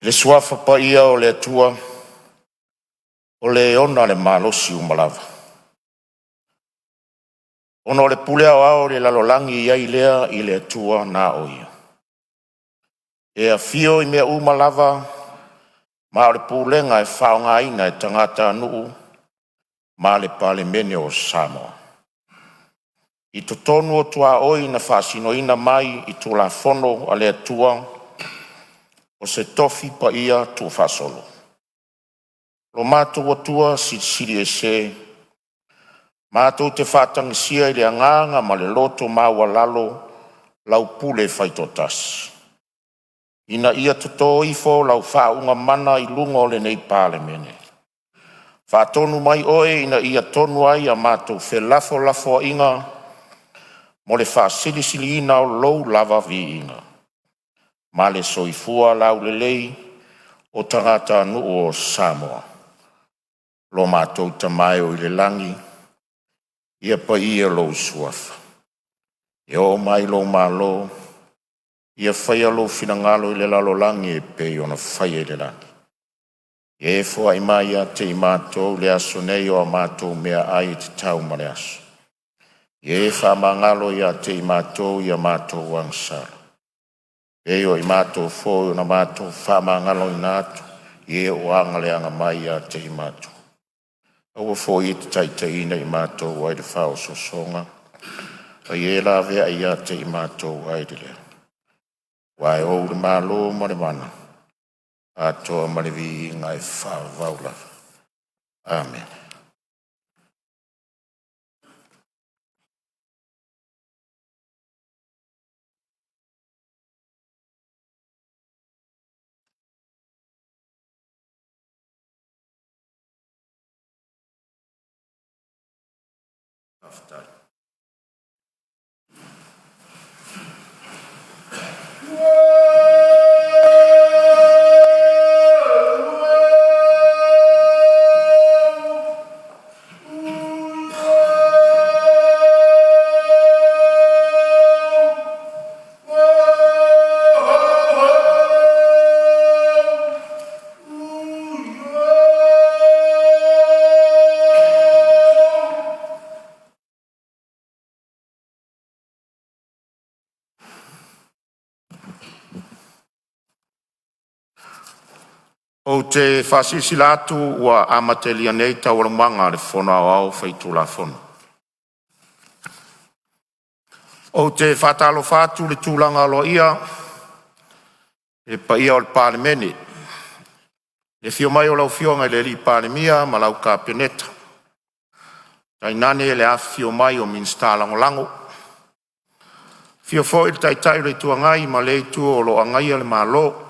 Le Suafa Paia o le Atua, o Le e ona le malosi uma lava. Ona o le pule aoao i le lalolagi e i ai lea i le Atua na o Ia, e afio i mea uma lava, ma o le pulega e faaaogaina e tagatanuu ma le Palemene o Samoa. I totonu o tuaoi na faasinoina mai i Tulafono a le Atua o se tofi paia tuufaasolo. Lo matou Atua Silisili Ese, matou te faatagisia i le agaga ma le loto maualalo lau pule faitoatasi, ina ia toto ifo lau faauuga mana i luga o lenei Palemene. Faatonu mai Oe ina ia tonu ai a matou felafolafoaiga mo le faasilisiliina o Lou lava viiga ma le soifua laulelei o tagatanuu o Samoa. Lo matou Tama e o i le lagi, ia paia lou Suafa, ia oo mai lou Malo, ia faia lou finagalo i le lalolagi e pei ona faia i le lagi. Ia e foai mai ia te i matou i le aso nei o a matou meaai e tatau mo le aso. Ia e faamagalo ia te i matou i a matou agasala, e pei o i matou foi na matou faamagaloina atu i e ua agaleaga mai ia te i matou. Aua foi e te taitaiina i matou ai le faaosoosoga, a ia e laveai ia te i matou ai le lea. Aua e ou le Malo ma le mana, atoa ma le viiga e faavavau lava. Amene. Ou te faasilasila atu ua amatalia nei Taualumaga a le Fono Aoao Faitulafono. Ou te faatalofa atu i le tulaga aloaia i le paia o le Palemene, i le afio mai o lau Afioga i le Palemia ma lau Kapeneta, tainane le afifio mai o Minisita Lagolago. Afio foi le Taitai o le Itu Agai ma lea Itu o lo o agaia le Malo,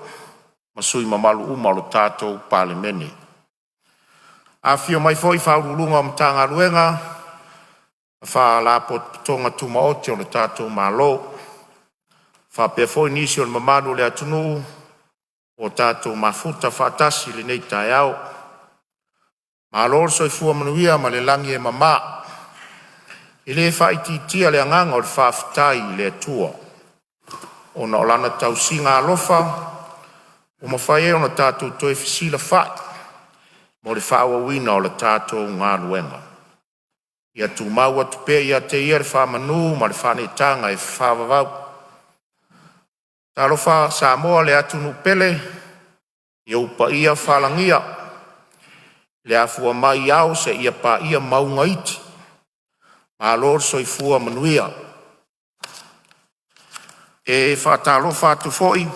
ma sui usufono mamalu uma o le tatou Palemene. Afifio mai foi Ofisa Sili o Pulega o Matagaluega ma Faalapotopotoga Tumaoti a le tatou Malo, faapea foi nisi o le mamalu o le atunuu ua tatou mafuta faatasi i lenei taeao. Malo le soifua manuia ma le lagi e mama. E le faaitiitia le agaga o le faafetai i le Atua ona o Lana tausiga alofa ua mafai ai ona tatou toe fesilafai mo le faaauauina o le tatou galuega. Ia tumau atu pea ia te Ia le faamanu ma le faaneetaga e faavavau. Talofa Samoa le atunuu pele, i ou paia faalagia i le afua mai ao seia paia mauga iti, malo le soifua manuia. E faatalofa atu foi i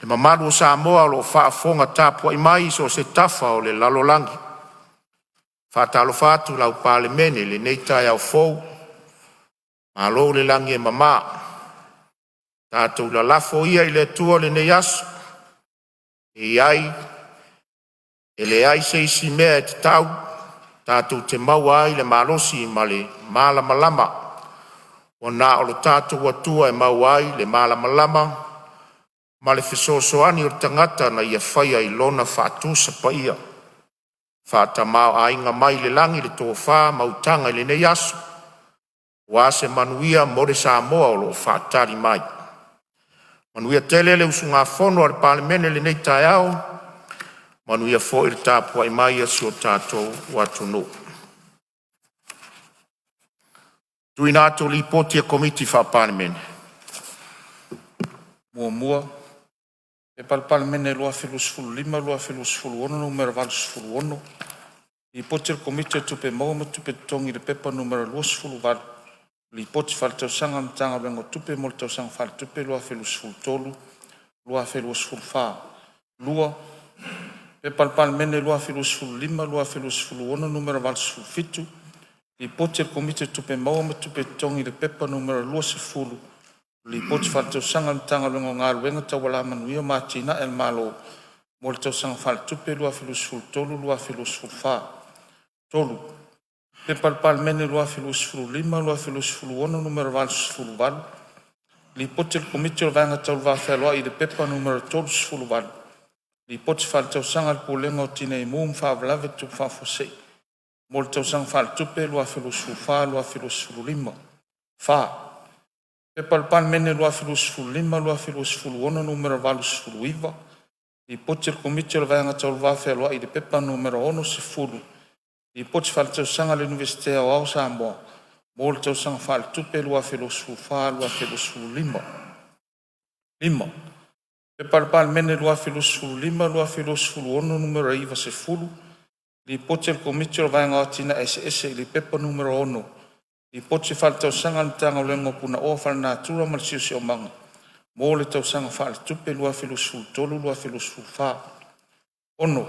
le mamalu o Samoa o lo o faafofoga tapuai mai i so o se tafa o le lalolagi. E faatalofa atu lau Palemene i lenei taeao fou, malo le lagi e mama. Tatou lalafo ia i le Atua lenei aso, e leai se isi mea e tatau, tatou te maua ai le malosi ma le malamalama, ua na o lo tatou Atua e maua ai le malamalama ma le fesoasoani o le tagata na Ia faia i Lona faatusa paia. Faatamaoaiga mai le lagi le tofa ma utaga i lenei aso, aua se manuia mo le Samoa o lo o faatali mai. Manuia tele le usugafono a le Palemene i lenei taeao, manuia foi le tapuai mai a si o tatou atunuu. Tuuina atu o Lipoti a Komiti Faa-Palemene. 1. P.P.2025/2026 Nu.86, Lipoti a le Komiti o Tupe Maua ma Tupe Totogi i le P.P.2023/2024 Nu.28, Lipoti Faaletausaga a le Matagaluega o Tupe mo le Tausaga Faaletupe 2023/2024. 2. P.P.2025/2026 Nu.87, Lipoti a le Komiti o Tupe Maua ma Tupe Totogi i le P.P.2023/2024 Nu.20, Lipoti Faaletausaga a le Matagaluega o Galuega Tau Alamanuia ma Atinae a le Malo mo le Tausaga Faaletupe 2023/2024. 3. P.P.2025/2026 Nu.88, Lipoti a le Komiti o le Vaega Tau le Va Fealoai i le P.P.2023/2024 Nu.38, Lipoti Faaletausaga a le Pulega o Tinei Mu ma Faalavelave Tutupu Faafuasei mo le Tausaga Faaletupe 2024/2025. 4. P.P.2025/2026 Nu.89, Lipoti a le Komiti o le Vaega Tau le Va Fealoai i le P.P.2023/2024 Nu.60, Lipoti Faaletausaga a le Iunivesite Aoao o Samoa mo le Tausaga Faaletupe 2024/2025. 5. P.P.2025/2026 Nu.90, Lipoti a le Komiti o le Vaega o Atinae Eseese i le P.P.2023/2024 Nu.6, Lipoti Faaletausaga a le Matagaluega o Punaoa Faalenatura ma le Siosiomaga mo le Tausaga Faaletupe 2023/2024. 6.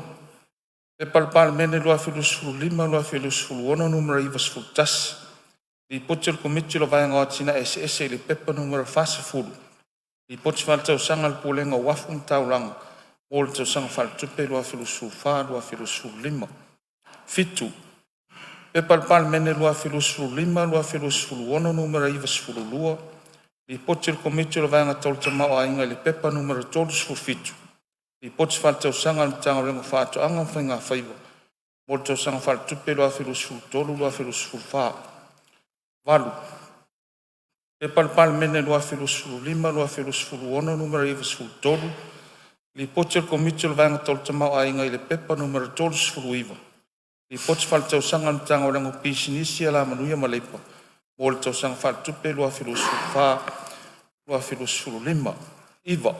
P.P.2025/2026 Nu.91, Lipoti a le Komiti o le Vaega o Atinae Eseese i le P.P.2023/2024 Nu.40, Lipoti Faaletausaga a le Pulega o Uafu ma Taulaga mo le Tausaga Faaletupe 2024/2025. 7. P.P.2025/2026 Nu.92, Lipoti a le Komiti o le Vaega Tau le Tamaoaiga i le P.P.2023/2024 Nu.37, Lipoti Faaletausaga a le Matagaluega o Faatoaga ma Faigafaiva mo le Tausaga Faaletupe 2023/2024. 8. P.P.2025/2026 Nu.93, Lipoti a le Komiti o le Vaega Tau le Tamaoaiga i le P.P.2023/2024 Nu.39, Lipoti Faaletausaga a le Matagaluega o Pisinisi, Alamanuia ma Leipa mo le Tausaga Faaletupe 2024/2025. 9.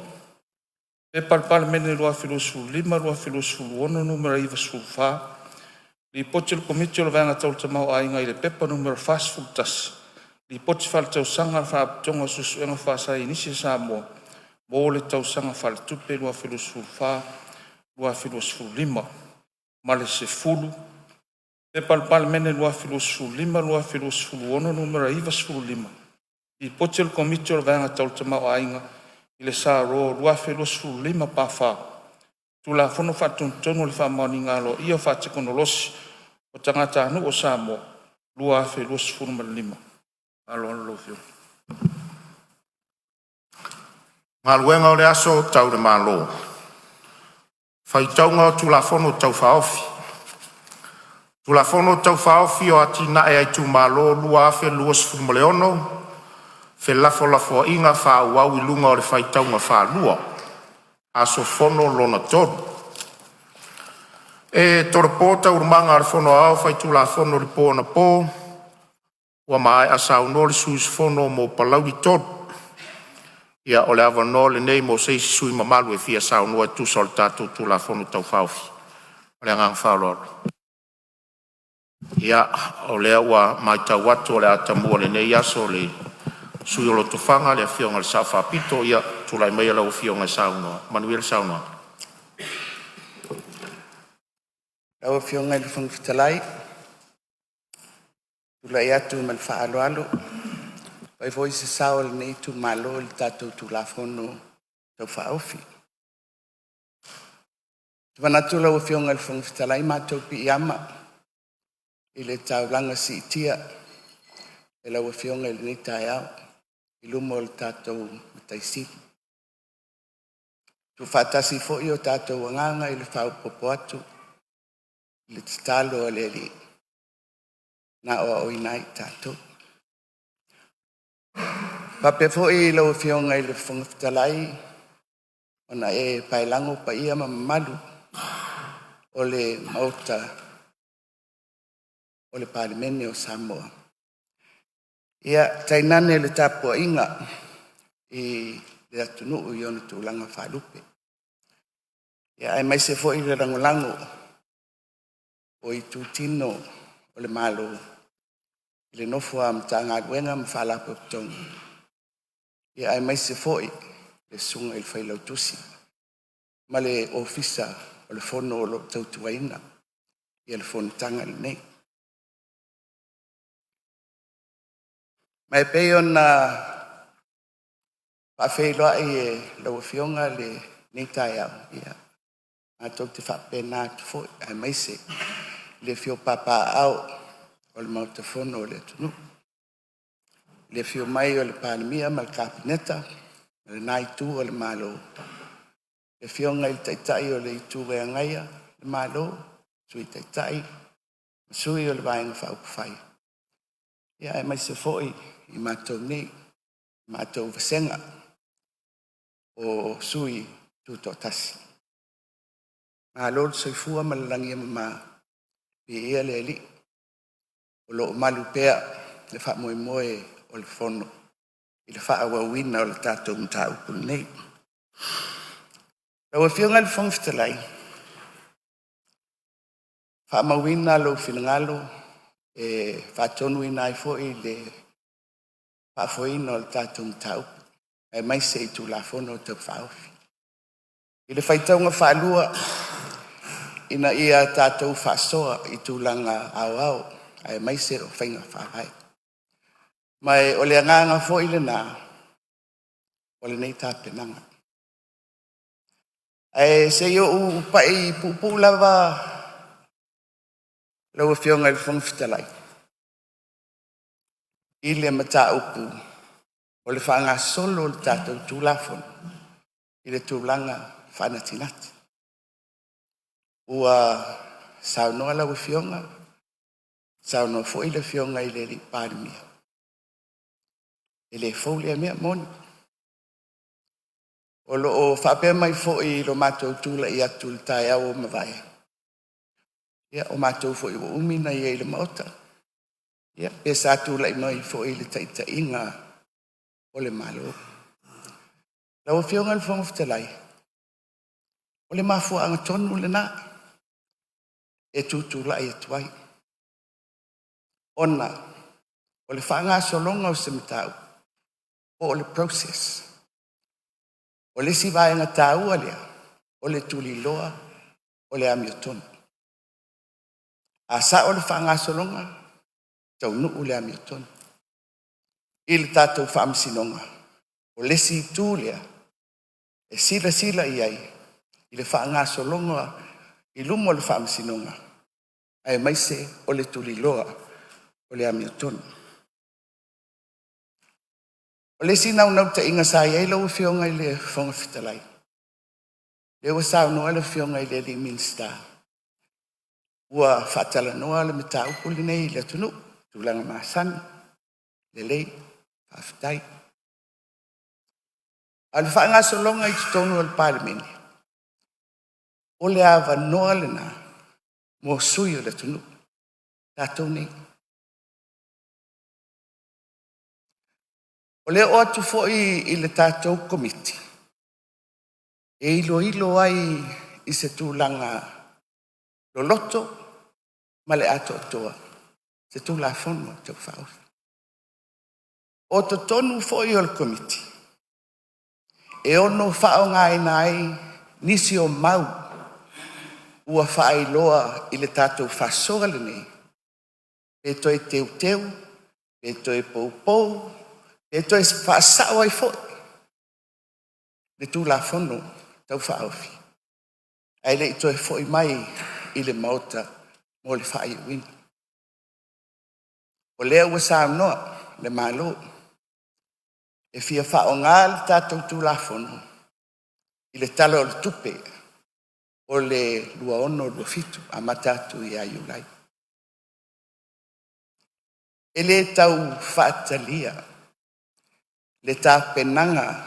P.P.2025/2026 Nu.94, Lipoti a le Komiti o le Vaega Tau le Tamaoaiga i le P.P.2023/2024 Nu.41, Lipoti Faaletausaga a le Faalapotopotoga o Suesuega Faasaienisi a Samoa mo le Tausaga Faaletupe 2024/2025. 10. P.P.2025/2026 Nu.95, Lipoti a le Komiti o le Vaega Tau le Tamaoaiga i le S.R 2025/4, Tulafono Faatonutonu o le Faamaoniga Aloaia Faatekonolosi o Tagatanuu o Samoa 2025. Ma lou faaaloalo. Galuega Tau le Malo Faitauga o Tulafono Tau Faaofi. Tulafono Tau Faaofi o Atinae a Itumalo 2026, felafolafoaiga faaauau i luga o le faitauga faalua – Aso Fono lona 3. E tolopo Taualumaga a le Fono Aoao Faitulafono i le po anapo ua maea saunoa le sui usufono mo Palauli 3. Ia, o le avanoa lenei mo se isi sui usufono mamalu e fia saunoa e tusa o le tatou Tulafono Tau Faaofi. Ma le agaga faaaloalo. Ia, o lea ua matau atu o le a tamua i lenei aso le sui usufono o Lotofaga, le afioga i le Sao Faapito. Ia, tulai maia lau afioga e saunoa. Manuia le saunoaga. Lau Afioga i le Fofoga Fetalai, ou te tulai atu ma le faaaloalo e fai foi se sao o lenei itumalo i le tatou Tulafono Tau Faaofi. Ou te manatu lau Afioga i le Fofoga Fetalai, matou te piiama i le taulaga siitia e lau Afioga i lenei taeao i luma o le tatou Matai Sili, ua tuufaatasi foi o tatou agaga i le faaopoopo atu i le tatalo a le Alii na aoaoina ai tatou. Faapea foi lau Afioga i le Fofoga Fetalai ona e paelago paia ma mamalu o le Maota o le Palemene o Samoa, ia tainane le tapuaiga i le atunuu i ona tulaga faalupe, aemaise foi le lagolago o itutino o le Malo i le nofo a Matagaluega ma Faalapotopotoga, aemaise foi le Susuga i le Failautusi ma le Ofisa o le Fono o lo o tautuaina le fonotaga lenei. Ma e pei ona faafeiloai e lau Afioga lenei taeao, ia matou te faapena atu foi aemaise le afio o papaaao o le Maota Fono o le atunuu, i le afio mai o le Palemia ma le Kapeneta ma lena itu o le Malo, le Afioga i le Taitai o le Itu e Agaia le Malo, Sui Taitai ma sui o le Vaega Faaupufai, aemaise foi i matou nei, le matou vasega o sui Tutoatasi. Malo le soifua ma le lagi e mama, viia le Alii o lo o malu pea le faamoemoe o le Fono i le faaauauina o le tatou mataupu lenei. Lau Afioga i le Fofoga Fetalai, faamauina lou finagalo e faatonuina ai foi le faafoeina o le tatou mataupu aemaise i Tulafono Tau Faaofi. I le faitauga faalua ina ia tatou faasoa i tulaga aoao aemaise o faiga faavae. Ma o le agaga foi lena o lenei tapenaga. Ae se i ou pai puupuu lava lau Afioga i le Fofoga Fetalai i le mataupu o le faagasolo o le tatou Tulafono i le tulaga faanatinati. Ua saunoa lau Afioga, saunoa foi le Afioga i le Palemia, e le fou lea mea moni. O lo o faapea mai foi i lo matou tulai atu i le taeao ua mavae, ia o matou foi ua umi ona i ai i le Maota, ia pe sa tulai mai foi i le taitaiga o le Malo. Lau Afioga i le Fofoga Fetalai, o le mafuaaga tonu lena e tutulai atu ai, ona o le faagasologa o se mataupu po o le process. O le isi vaega taua lea o le tuliloa o le amiotonu. A sao le faagasologa, taunuu le amiotonu. I le tatou Faamasinoga, o le isi itu lea e silasila i ai i le faagasologa i luma o le Faamasinoga aemaise o le tuliloa o le amiotonu. O le isi naunautaiga sa i ai lau Afioga i le Fofoga Fetalai, lea ua saunoa le Afioga i le Minisita, ua faatalanoa le mataupu lenei i le atunuu i tulaga masani, lelei, faafetai. A o le faagasologa i totonu o le Palemene, o le avanoa lena mo sui usufono o le atunuu, tatou nei. O le oo atu foi i le tatou Komiti e iloilo ai i se tulaga loloto ma le atoatoa se Tulafono Tau Faaofi. O totonu foi o le Komiti e ono faaaogaina ai nisi o mau ua faailoa i le tatou faasoa lenei pe toe teuteu, pe toe poupou, pe toe faasao ai foi le Tulafono Tau Faaofi ae le i toe foi mai i le Maota mo le faaiuina. O lea ua saunoa le Malo e fia faaaoga le tatou Tulafono i le Tala o le Tupe o le 2026/2027 amata atu ia Iulai. E le tau faatalia le tapenaga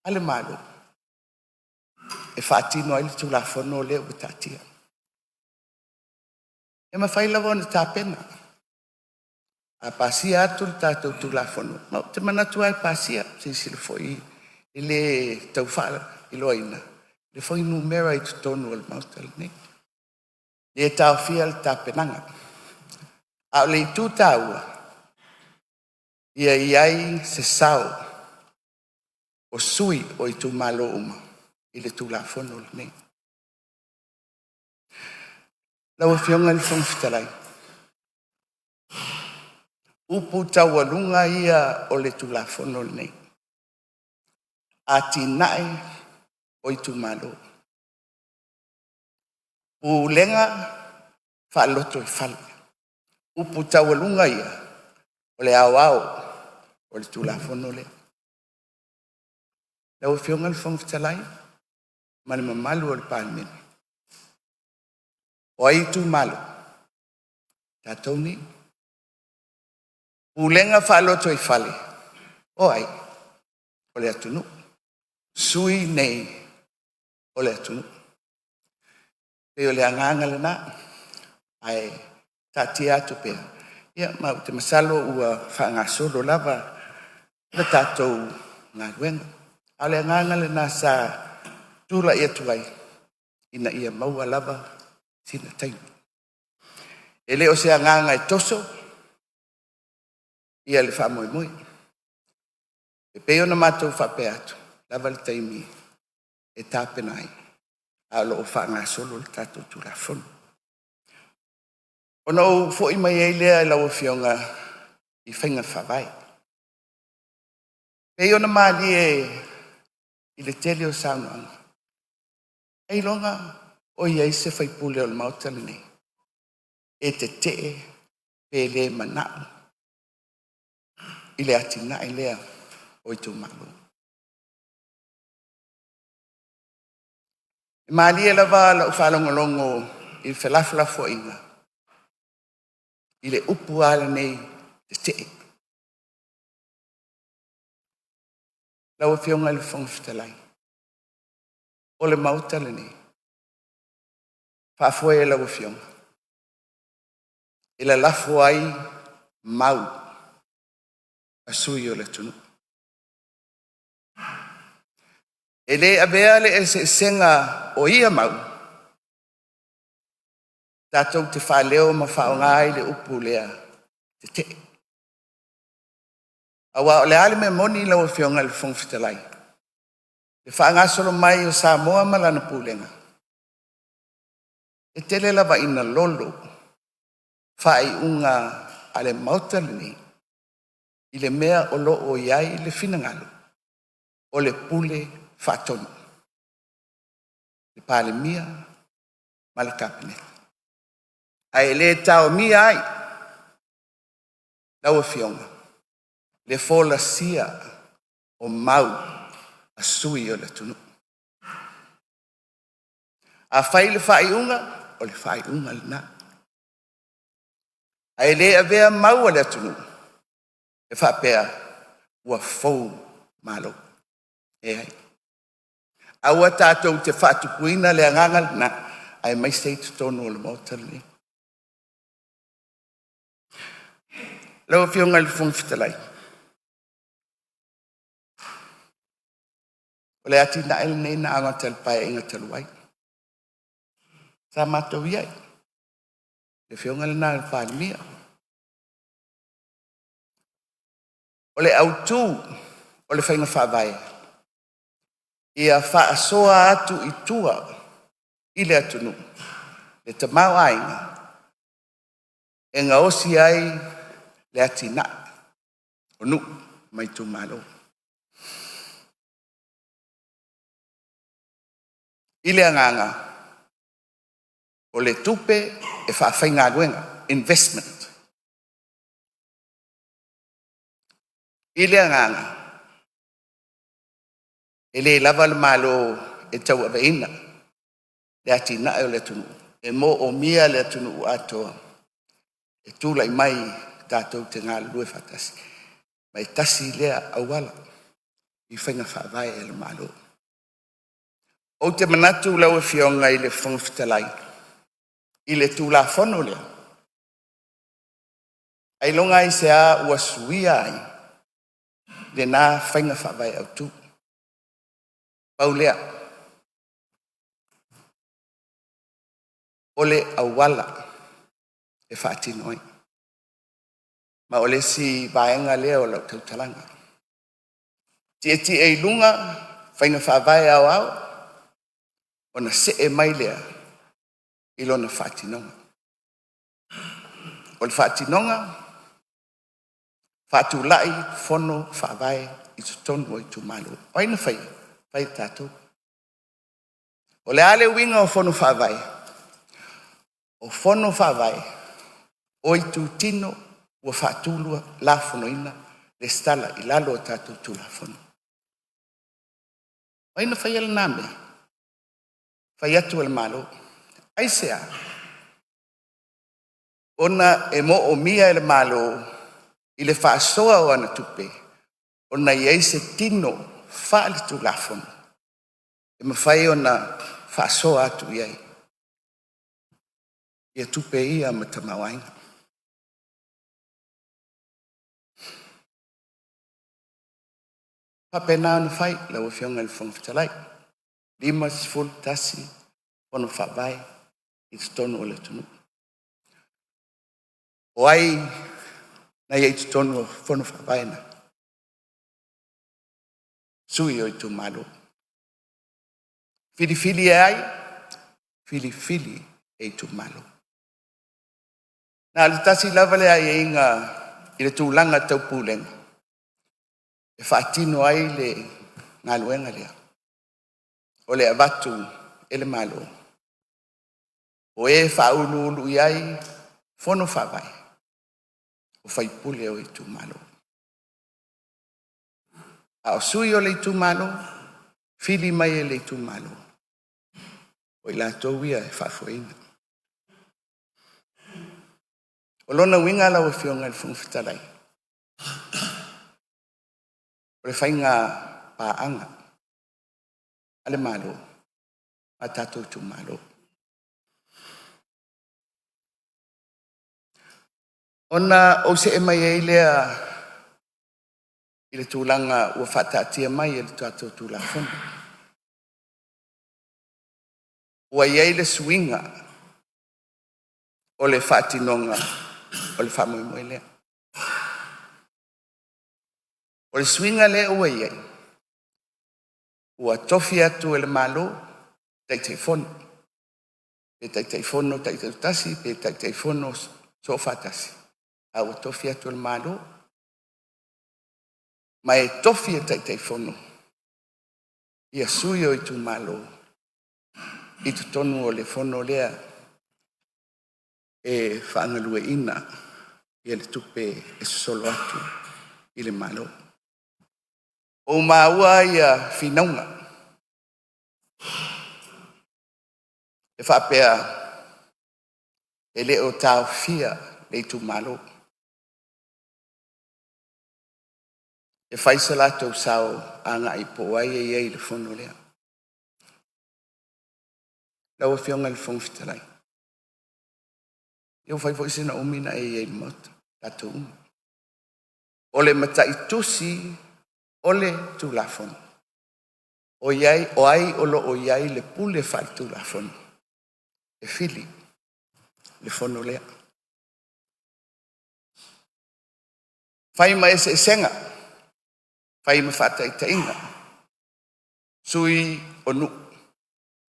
a le Malo e faatino ai le Tulafono lea ua taatia. E mafai lava ona tapena, a pasia atu le tatou Tulafono, ma ou te manatu lava e pasia. Silasila foi e le tau faailoaina le fuainumera i totonu o le Maota lenei, e le taofia le tapenaga. A o le itu taua, ia i ai se sao o sui o itumalo uma i le Tulafono lenei. Lau Afioga i le Fofoga Fetalai, o upu taualuga ia o le Tulafono lenei, atinae o itumalo, pulega faalotoifale. O upu taualuga ia o le aoao o le Tulafono lea. Lau Afioga i le Fofoga Fetalai ma le mamalu o le Palemene, o ai itumalo? O tatou nei. Pulega faalotoifale, o ai? O le atunuu, sui nei o le atunuu. E pei o le agaga lena, ae taatia atu pea, ia ma ou te masalo ua faagasolo lava le tatou galuega. A o le agaga lena sa tulai atu ai ina ia maua lava sina taimi. E le o se agaga e toso ia le faamoemoe. E pei ona matou faapea atu, lava le taimi e tapena ai, a o lo o faagasolo le tatou Tulafono. Ona ou foi mai ai lea i lau Afioga i faiga faavae. E pei ona malie i le tele o saunoaga, ailoga o i ai se faipule o le Maota lenei e tetee pe le manao i le atinae lea o itumalo. E malie lava lau faalogologo i felafolafoaiga i le upu lava lenei, tetee. Lau Afioga i le Fofoga Fetalai, o le Maota lenei, faafoe e lau Afioga, e lalafo ai mau a sui o le atunuu. E le avea le eseesega o ia mau tatou te faaleo ma faaaoga ai le upu lea, tetee. Aua o le a le mea moni lau Afioga i le Fofoga Fetalai? I le faagasolo mai o Samoa ma lana pulega, e tele lava ina lolo faaiuga a le Maota lenei i le mea o lo o i ai le finagalo o le Pule Faatonu, le Palemia ma le Kapeneta. Ae le taomia ai lau Afioga le folasia o mau a sui o le atunuu. A fai le faaiuga, o le faaiuga lena, ae le avea mau a le atunuu e faapea ua fou malo. Leai, aua tatou te faatupuina le agaga lena aemaise i totonu o le Maota lenei. Lau Afioga i le Fofoga Fetalai, o le atinae lenei na amata i le Paeaiga talu ai, sa matou i ai, le afioga lena i le Palemia. O le autu o le faiga faavae, ia faasoa atu i tua i le atunuu le tamaoaiga e gaosi ai le atinae o nuu ma itumalo. I le agaga o le tupe e faafaigaluega, investment. I le agaga e le lava le Malo e tauaveina le atinae o le atunuu, e moomia le atunuu atoa e tulai mai tatou te galulue faatasi, ma e tasi lea auala. i faiga faavae a le Malo. Ou te manatu lau Afioga i le Fofoga Fetalai i le Tulafono lea, ailoga ua suia ai lena faiga faavae autu. Pau lea, o le auala e faatino ai. Ma o le isi vaega lea o lau tautalaga, tietie i luga faiga faavae aoao ona see mai lea i lona faatinoga. O le faatinoga, faatulai fono faavae i totonu o itumalo. O ai na faia? Fai e tatou. O le a le uiga o fono faavae? O fono faavae o itutino ua faatulafonoina le resitala i lalo o tatou Tulafono. O ai na faia lena mea? Fai atu e le Malo. Aisea? Ona e moomia e le Malo i le faasoa o ana tupe ona i ai se tino faaletulafono e mafai ona faasoa atu i ai ia tupe ia ma tamaoaiga. E faapena ona fai lau Afioga i le Fofoga Fetalai, 51 Fono Faavae i totonu o le atunuu. O ai na i ai i totonu o Fono Faavae na? Sui o itumalo. Filifili e ai? Filifili e itumalo. Na o le tasi lava le aiaiga i le tulaga tau pulega e faatino ai le galuega lea, o le avatu e le Malo o e faauluulu i ai Fono Faavae, o faipule o itumalo. A o sui o le itumalo, fili mai e le itumalo, o i latou ia e faafoeina. O lona uiga lau Afioga i le Fofoga Fetalai, o le faiga paaga a le Malo ma tatou itumalo. Ona ou see mai ai lea i le tulaga ua faataatia mai e le tatou Tulafono. Ua i ai le suiga o le faatinoga o le faamoemoe lea. O le suiga lea ua i ai, ua tofi atu e le Malo Taitaifono, pe Taitaifono taitoatasi pe Taitaifono soofaatasi, a ua tofi atu e le Malo ma e tofi e Taitaifono ia sui o itumalo i totonu o le fono lea e faagalueaiina le tupe e sosolo atu i le Malo. Ua maua ia finauga e faapea e le o taofia le itumalo e fai so latou sao agai po o ai e i ai i le fono lea. Lau Afioga i le Fofoga Fetalai, ia ua fai foi sina umi na e i ai i le Maota, tatou uma. O le mataitusi o le Tulafono, o i ai, o ai o lo o i ai le pule faale-Tulafono e fili le fono lea. Fai ma eseesega, fai ma faataitaiga, sui o nuu,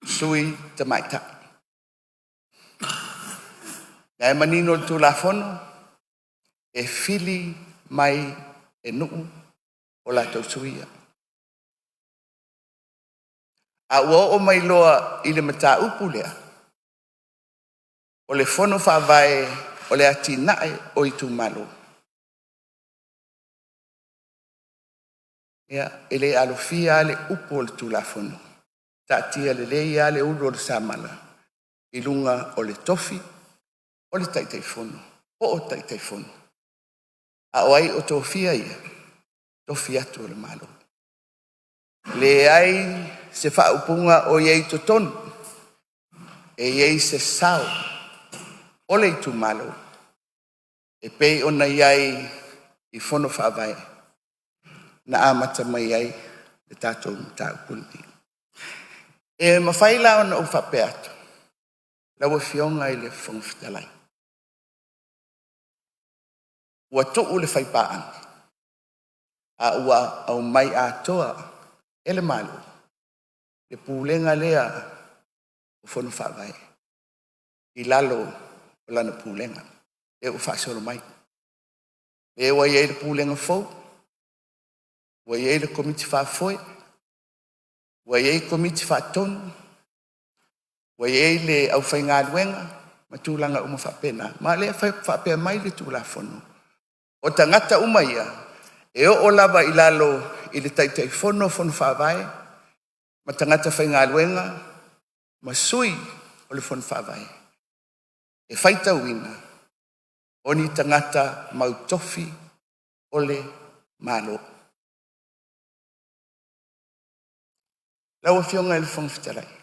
sui tamaitai. La e manino le Tulafono, e fili mai e nuu o latou sui ia. A ua oo mai loa i le mataupu lea, o le Fono Faavae o le atinae o itumalo, ia, e le alofia lava le upu o le Tulafono, taatia lelei lava le ulu o le samala i luga o le tofi o le Taitaifono po o Taitaifono. A o ai o tofia ia? Tofi atu e le Malo. Leai se faaupuga o i ai i totonu e i ai se sao o le itumalo e pei ona i ai i Fono Faavae na amata mai ai le tatou mataupu lenei. E mafai la ona ou faapea atu lau Afioga i le Fofoga Fetalai, ua tuu le fai paaga a ua aumai atoa e le Malo le pulega lea o Fono Faavae i lalo o lana Pulega lea ua faasolo mai. Lea ua i ai le Pulega fou, ua i ai le Komiti Faafoe, ua i ai Komiti Faatonu, ua i ai le aufaigaluega ma tulaga uma faapena. Ma o lea e faapea mai le Tulafono, o tagata uma ia e oo lava i lalo i le Taitaifono o Fono Faavae ma tagata faigaluega ma sui o le Fono Faavae, e faitauina o ni tagata mautofi o le Malo. Lau Afioga i le Fofoga Fetalai, e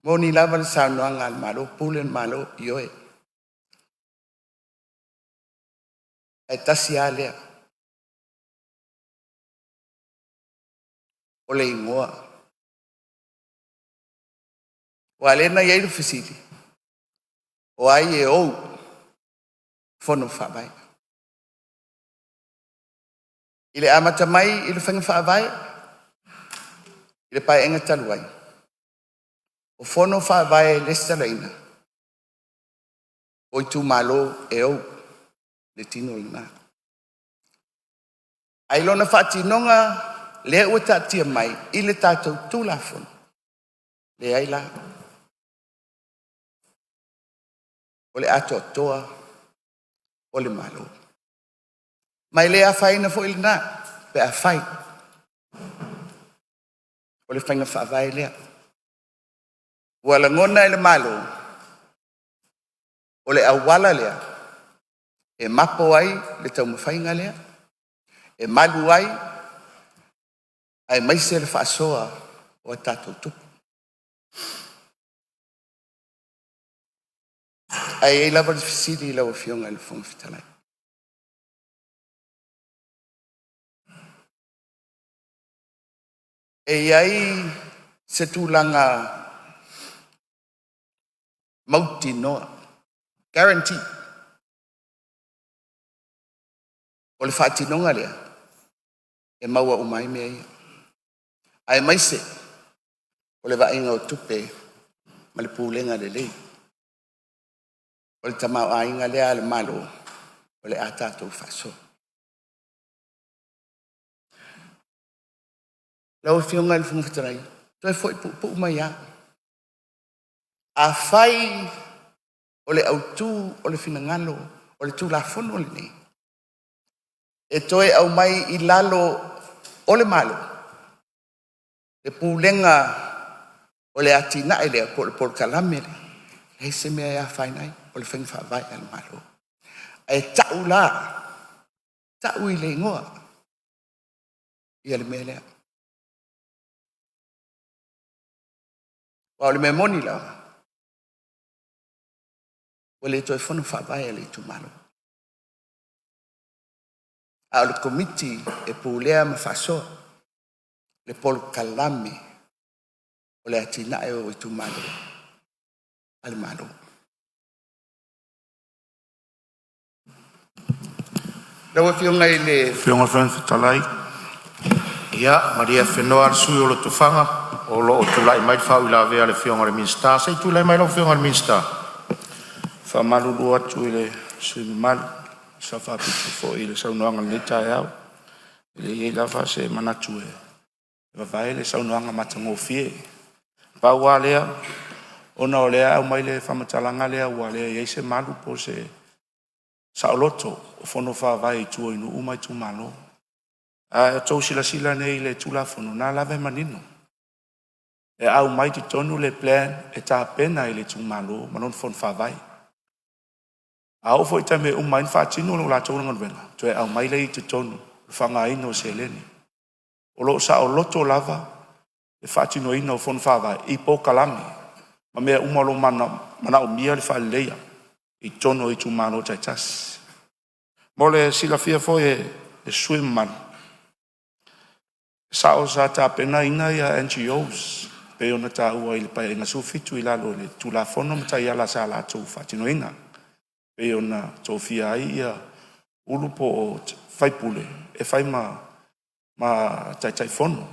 moni lava le saunoaga a le Malo, pule le Malo, ioe, ae tasi a lea o le igoa. Aua o lea na i ai le fesili, o ai e ou Fono Faavae? I le amata mai i le faiga faavae i le Paeaiga talu ai, o fono faavae lesitalaina o itumalo e ou le tino lena. Ae i lona faatinoga lea ua taatia mai i le tatou Tulafono, leai la, o le atoatoa o le Malo. Ma e le afaina foi lena pe afai o le faiga faavae lea. Ua lagona e le Malo o le auala lea e mapo ai le taumafaiga lea, e malu ai aemaise le faasoa o a tatou tupe. Ae i ai lava le fesili i lau Afioga i le Fofoga Fetalai, e i ai se tulaga mautinoa, guarantee o le faatinoga lea e maua uma ai mea ia, aemaise o le vaaiga o tupe ma le pulega lelei o le tamaoaiga lea a le Malo o le a tatou faasoa. Lau Afioga i le Fofoga Fetalai, toe foi puupuu mai lava. Afai o le autu o le finagalo o le Tulafono lenei e toe aumai i lalo o le Malo le pulega o le atinae lea po o le polokalame lea, e leai se mea e afaina ai, o le faiga faavae a le Malo. Ae tau la, tau i le igoa ia le mea lea. Aua o le mea moni lava, ua le toe fono faavae a le itumalo, a o le Komiti e pulea ma faasoa le polokalame o le atinae o itumalo a le Malo. Lau Afioga i le Afioga i le Fofoga Fetalai. Ia malie afenoa le sui usufono mo Lotofaga o lo o tulai mai le faauilavea a le Afioga i le Minisita. Se i tulai mai lau Afioga i le Minisita. Faamalulu atu i le sui usufono mamalu, e sao faapito foi i le saunoaga i lenei taeao. E leai lava se manatu e vavae le saunoaga matagofie. Pau lava lea, ona o lea e aumai le faamatalaga lea ua leai ai se malu po o se saoloto o fono faavae i tua i nuu ma itumalo. A outou silasila nei i le Tulafono, o lena lava e manino, e aumai i totonu le plan e tapena e le itumalo ma lona fono faavae. A oo foi i le taimi e uma ai ona faatino le latou galuega, toe aumai lea i totonu o le faaaogaina o seleni. O lo o saoloto lava le faatinoina o Fono Faavae i polokalame ma mea uma o lo o manaomia le faaleleia i totonu o itumalo taitasi. Mo le silafia foi e le sui usufono mamalu, e sao sa tapenaina ia NGOS e pei ona taua i le Paeaiga XVII i lalo o le Tulafono ma taiala sa latou faatinoina, e pei ona tofia ai ia Ulu po o faipule e fai ma Taitaifono.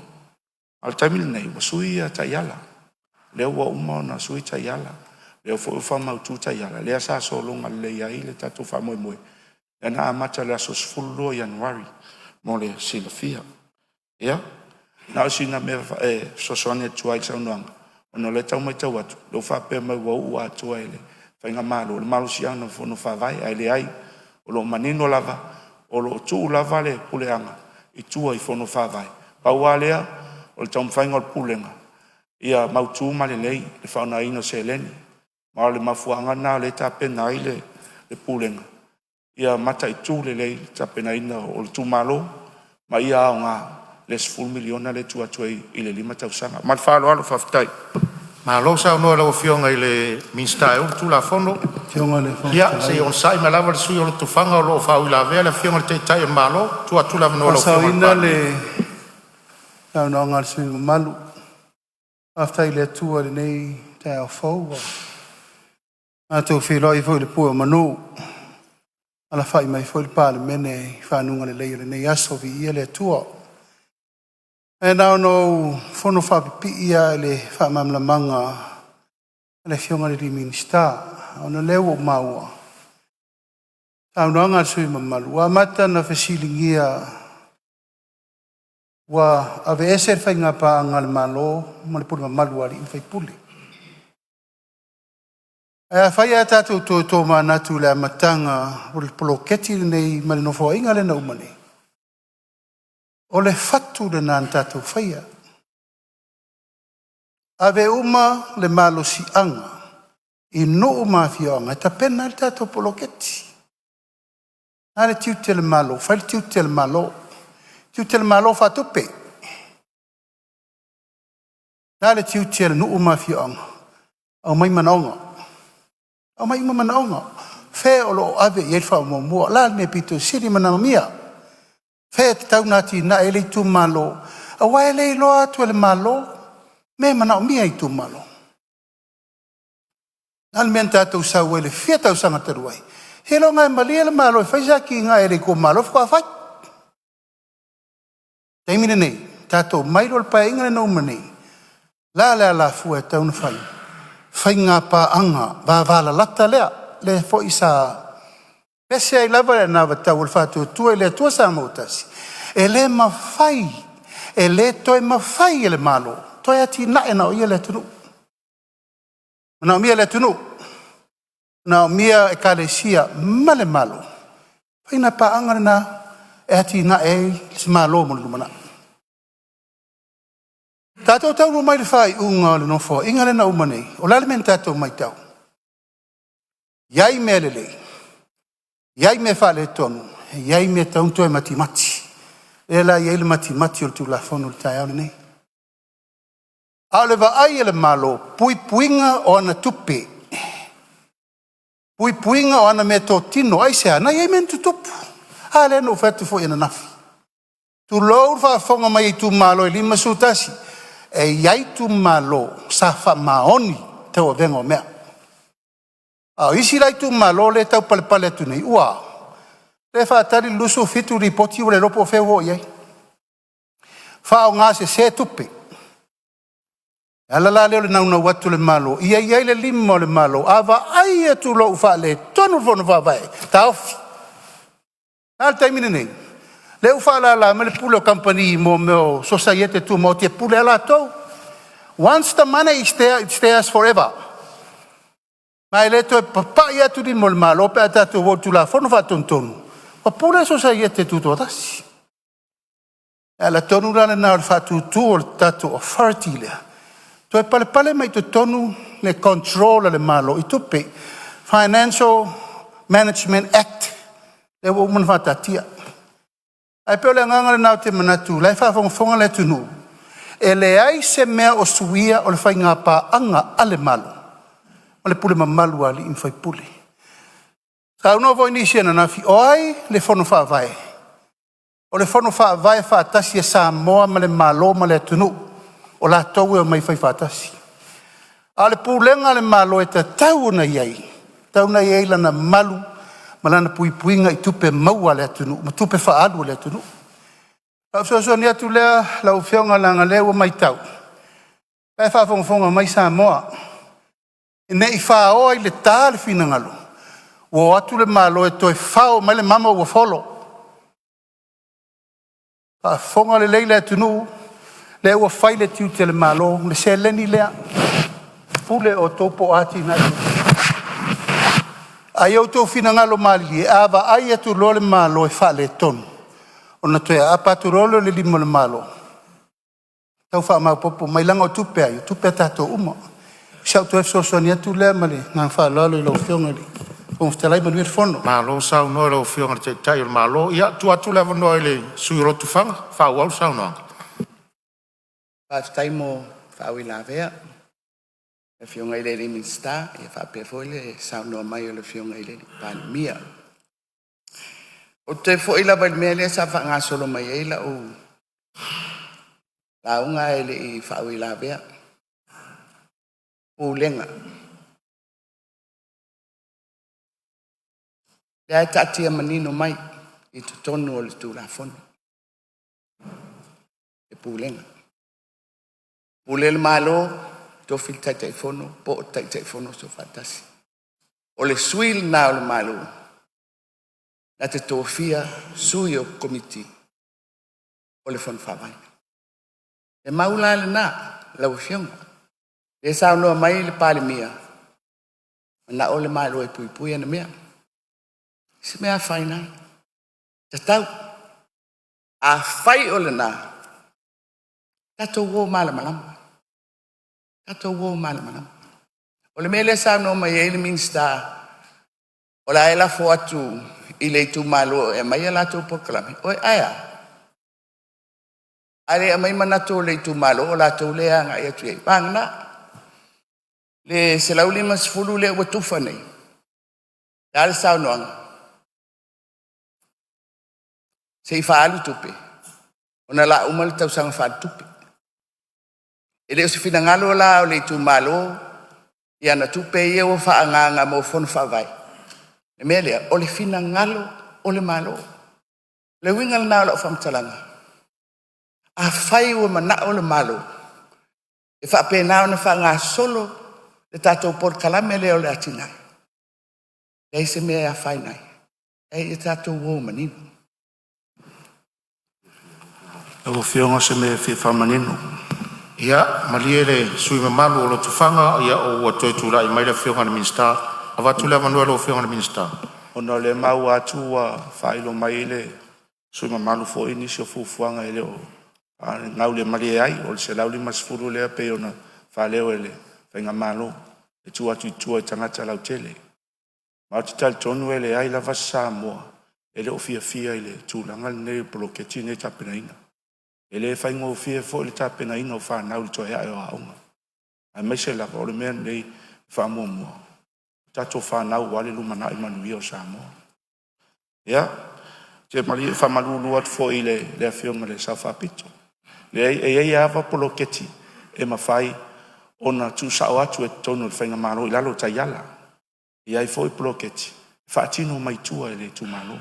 A o le taimi lenei ua sui ia taiala, lea ua uma ona sui taiala, lea foi ua faamautu taiala, lea sa sologa lelei ai le tatou faamoemoe, lea na amata i le aso 12 o Ianuari mo le silafia. Ia, na o sina mea e fesoasoani atu ai i le saunoaga, ona o lea e tau matau atu o lea ua faapea mai ua uu atoa e le faigamalo le malosiaga o Fono Faavae, ae leai, o lo o manino lava, o lo o tuu lava le puleaga i tua i Fono Faavae. Pau lava lea o le taumafaiga o le Pulega ia mautu ma lelei le faaaogaina o seleni. Ma o le mafuaaga lena o lea e tapena ai le Pulega ia mataitu lelei le tapenaina o itumalo ma ia aoga le $10 miliona lea e tuu atu ai i le 5 tausaga. Ma le faaaloalo faafetai. Malo saunoa i lau Afioga i le Minisita e ou le Tulafono. Afioga i le Fofoga Ia se i Fetalai… onosai mai lava le sui usufono o Lotofaga o lo o faauilavea le Afioga i le Taitai o le Malo. Tuu atu le avanoa i lau Afioga i le Faasaoina Palemia. le saunoaga a le sui usufono mamalu. Faafetai i le Atua i lenei taeao fou ua matou feiloai ai foi i le pue o manu, alafai mai foi le Palemene i fanuga lelei o lenei aso. Viia le Atua. Ae na ona ou fono faapipii lava i le faamalamalamaga a le Afioga i le Minisita, ona o lea ua ou maua i le saunoaga a le sui usufono mamalu, ua amata ona fesiligia ua aveese le faiga paaga a le Malo ma le pulega mamalu a alii ma faipule. Ae afai ae tatou toe tomanatu i le amataga o le poloketi lenei mai le Nofoaiga lea na uma nei, o le fatu lena na tatou faia, ave uma le malosiaga i nuu ma afioaga e tapena ai le tatou poloketi. A le tiute o le Malo, fai le tiute o le Malo, tiute o le Malo faatupe. Le a le tiute o le nuu ma afioaga? Aumai manaoga, aumai uma manaoga. Fea o lo o ave i ai le faamuamua? O le a le mea e pito i sili ona manaomia? Fea e tatau ona atinae ai le itumalo? Aua e le iloa atu e le Malo mea e manaomia e itumalo. O le a le mea na tatou sau ai i le fia tausaga talu ai? Seiloga lava e malie le Malo e fai se atinae a le itumalo faatoa fai. O le taimi lenei, tatou omai loa i le Paeaiga lea na uma nei, o le a le alafua e tatau ona fai? Faiga paaga vavalalata lea, lea foi sa pese ai lava le anavatau a le Faatuatua i le Atua Samoa ua Tasi, e le mafai, e le toe mafai e le Malo toe atinae na o ia le atunuu. E manaomia e le atunuu, manaomia Ekalesia ma le Malo, o le faiga paaga lena e atinae ai se Malo mo le lumanai. Tatou taunuu mai i le faaiuga o le Nofoaiga lea na uma nei, o le a le mea na tatou matau? I ai mea lelei, i ai mea faaletonu, e i ai mea e tatau ona toe matimati. O lea la e i ai le matimati o le Tulafono i le taeao lenei. A o le vaai a le Malo, puipuiga o ana tupe, puipuiga o ana meatotino. Aisea? Na i ai mea na tutupu. A lea na ou fai atu foi ananafi, tulou le faafofoga mai a itumalo e 51, e i ai itumalo sa faamaoni i le tauavega o mea. A o isi la itumalo lea e tau palepale atu nei, ua a? Lea e faatali le 27 Lipoti ua le iloa po o fea ua oo i ai, faaaogasese tupe. O le ala la lea o le naunau atu o le Malo ia i ai le lima o le Malo, a vaai atu loa ua faaletonu le Fono Faavae, taofi. Ae a le taimi lenei? Lea ua faalala mai le pule o kamupani mo mea o sosiaete tumaoti e pule lava latou. Once the money is there, it's theirs forever. Ma e le toe papai atu lima o le Malo pe a tatou o i le Tulafono Faatonutonu, ua pule sosiaete tutoatasi. O le ala tonu la lena o le faatutu o le tatou authority lea, toe palepale mai totonu le control a le Malo i tupe. Financial Management Act lea ua uma ona faataatia. Ae pei o le agaga lena ou te manatu o la e faafogafoga le atunuu, e leai se mea o suia o le faigapaaga a le Malo ma le pule mamalu a alii ma faipule. Saunoa foi nisi ananafi, o ai le Fono Faavae? O le Fono Faavae faatasi a Samoa ma le Malo ma le atunuu, o latou e omai e faifaatasi. A o le pulega a le Malo e tatau ona i ai, e tatau ona i ai lana malu ma lana puipuiga i tupe maua a le atunuu ma tupe faaalu a le atunuu. O lau fesoasoani atu lea lau Afioga leaga o lea ua matau, o la e faafogafoga mai Samoa, ne i faoa i le ta le finagalo ua o atu le Malo e toe fao mai le mamo ua folo. Faafofoga lelei le atunuu, lea ua fai le tiute o le Malo, le seleni lea, pule outou po o a atinae e fai. Ae ia outou finagalo malilie, a vaai atu loa le Malo e faaletonu, ona toe aapa atu loa lea o le lima o le Malo tau faamaopoopo mai, leaga o tupe a ai? O tupe a tatou uma. O si au toe fesoasoani atu lea ma le agaga faaaloalo i lau Afioga i le Fofoga Fetalai. Manuia le fono. Malo saunoa i lau Afioga i le Taitai o le Malo. Ia, tuu atu le avanoa i le sui usufono mo Lotofaga e faaauau le saunoaga. Faafetai mo le faauilavea le Afioga i le Minisita faapea foi le saunoa mai o le Afioga i le Palemia. Ou te toe foi lava i le mea lea sa faagasolo mai ai lau lauga ae le i faauilavea, pulega. O lea e taatia manino mai i totonu o le Tulafono le pulega. Pule le Malo, tofi le Taitaifono po o le Taitaifono Soofaatasi. O le sui lena o le Malo na te tofia sui o Komiti o le Fono Faavae. Le mau la lena lau Afioga, lea e saunoa mai le Palemia, manao le Malo e puipui ana mea. O se mea afaina ai, e tatau. Afai o lena, tatou o malamalama, tatou o malamalama. O le mea lea e saunoa mai ai le Minisita o le a e lafo atu i le itumalo e aumai a latou polokalame. Ae a? A le aumaia manatu o le itumalo o latou lea e agai atu i ai, vagana le 150 lea ua tufa nei, o le a le saunoaga? Se i faaalu tupe ona o le a uma le tausaga faaletupe. E le o se finagalo la o le itumalo i ana tupe ia ua faaagaaga mo Fono Faavae. O le mea lea, o le finagalo o le Malo. O le uiga lena o lau faamatalaga, afai ua manao le Malo e faapena ona faagasolo le tatou polokalame lea o le atinae, e leai se mea e afaina ai, a ia tatou o manino. Lau Afioga o se mea e fia faamanino. Ia malie le sui usufono mamalu o Lotofaga, ua toe tulai mai le Afioga i le Minisita. Avatu le avanoa i lau Afioga i le Minisita. Ona o lea e maua atu ua faailoa mai e le sui usufono mamalu foi nisi o fuafuaga e le o gaulemalie ai. O le $150 lea pei ona faaleo e le Faigamalo e tuu atu i tua i tagata lautele. Ma ou te talitonu e leai lava se Samoa e le o fiafia i le tulaga lenei o le poloketi lenei e tapenaina. E le faigofie foi le tapenaina o fanau i le toe ae o aoga, aemaise lava o le mea lenei e faamuamua o tatou fanau aua le lumanai manuia o Samoa. Ia, ou te faamalulu atu foi i le Afioga i le Sao Faapito, leai e i ai lava poloketi e mafai ona tuusao atu i totonu o le faigamalo i lalo o taiala. E i ai foi poloketi e faatino mai tua i le itumalo. E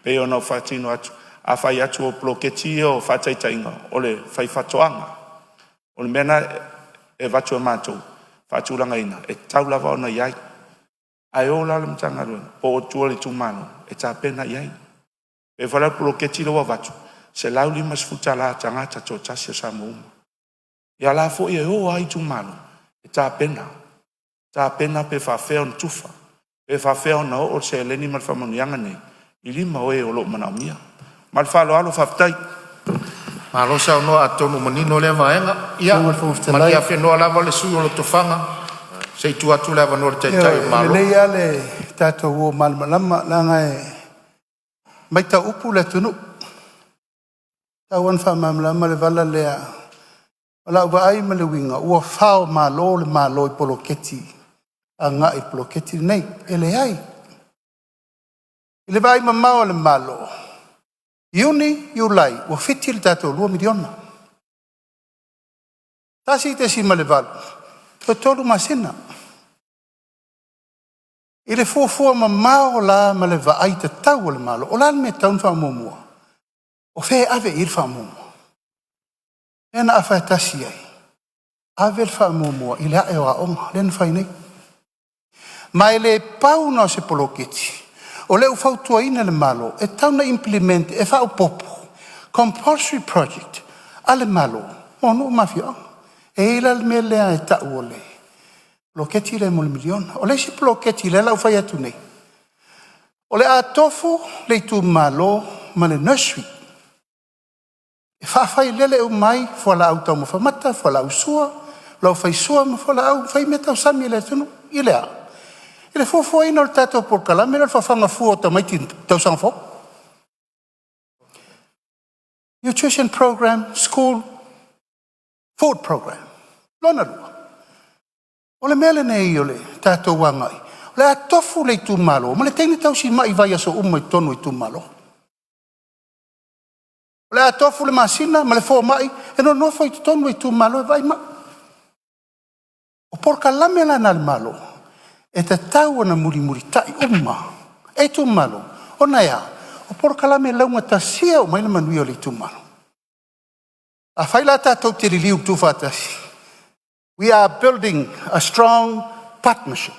pei ona ou faatino atu, a fai atu o poloketi ia o faataitaiga o le faifaatoaga, o le mea lena e avatu e matou faatulagaina e tatau lava ona i ai. Ae o la le Matagaluega po o tua i le itumalo e tapena i ai. E pei foi la o le poloketi lea ua avatu, e $150 a tagata e toatasi o Samoa uma. Ia o la foi e o lava itumalo e tapena, tapena pe faafefea ona tufa, pe faafefea ona oo le seleni ma le faamanuiaga nei i lima o e o lo o manaomia. Ma le faaaloalo faafetai. Malo saunoa, atonu ua manino lea vaega. Ia Lau Afioga i le Fofoga Fetalai. malie lava le sui usufono mo Lotofaga se i tuu atu le avanoa i le Taitai o le Ioe, e Malo. lelei lava le tatou o malamalama leaga e matau upu le atunuu. Tau lava ina faamalamalama le vala lea. O lau vaai ma le uiga, ua faomalo le Malo i poloketi agai i le poloketi lenei. E leai. I le vaai mamao a le Malo, Iuni, Iulai ua fiti le tatou $2 miliona, 1.8 toe 3 masina. I le fuafua mamao la ma le vaai tatau a le Malo, o le a le mea e tatau ona faamuamua? O fea e ave i ai le faamuamua? Lea na afa tasi i ai, ave le faamuamua i le ae o aoga lea na fai nei. Ma e le pau lena o se poloketi, o lea ua fautuaina le Malo e tatau ona implement e faaopoopo compulsory project a le Malo mo nuu ma afioaga. E i ai la le mea lea e tau o le poloketi lea mo le miliona. O le isi poloketi lea la ua fai atu nei, o le a tofu le itumalo ma le nursery e faafailele uma ai fualaau taumafa mata, fualaau sua, fualaau faisua ma fualaau faimeatausami a le atunuu. I le a? I le fuafuaina o le tatou polokalame lea o le fafaga fua o tamaiti i le tausaga fou. Nutrition Program, School Food Program. Lona lua, o le mea lenei o le tatou agai, o le a tofu le itumalo ma le teine tausimai i vaiaso uma i totonu o itumalo. O le a tofu le masina ma le fomai e nonofo i totonu o itumalo e vaai mai. O polokalame la na a le Malo e tatau ona mulimulitai uma e itumalo, ona e a? O polokalame e laugatasia uma ai le manuia o le itumalo. Afai la tatou te liliu tuufaatasi, we are building a strong partnership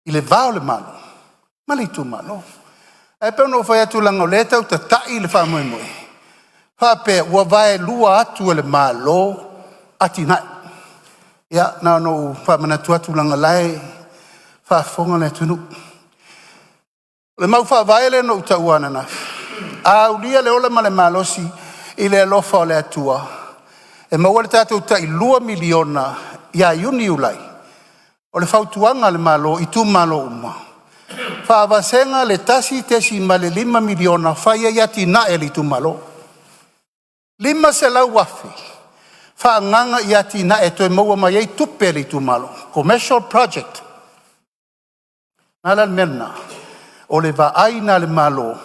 i le va o le Malo ma le itumalo. Ae pei ona ou fai atu leaga o lea e tau tatai le faamoemoe, faapea ua vaelua atu e le Malo atinae. Ia na ona ou faamanatu atu leaga o la e faafofoga le atunuu. O le mau faavae lea na ou taua ananafi, a aulia le ola ma le malosi i le alofa o le Atua e maua le tatou tai $2 miliona ia Iuni, Iulai, o le fautuaga a le Malo i itumalo uma, faavasega le $1.5 miliona fai ai atinae a le itumalo. $500,000 faaagaaga i atinae e toe maua mai ai tupe a le itumalo, commercial project. O le a la le mea lena? O le vaai lena a le Malo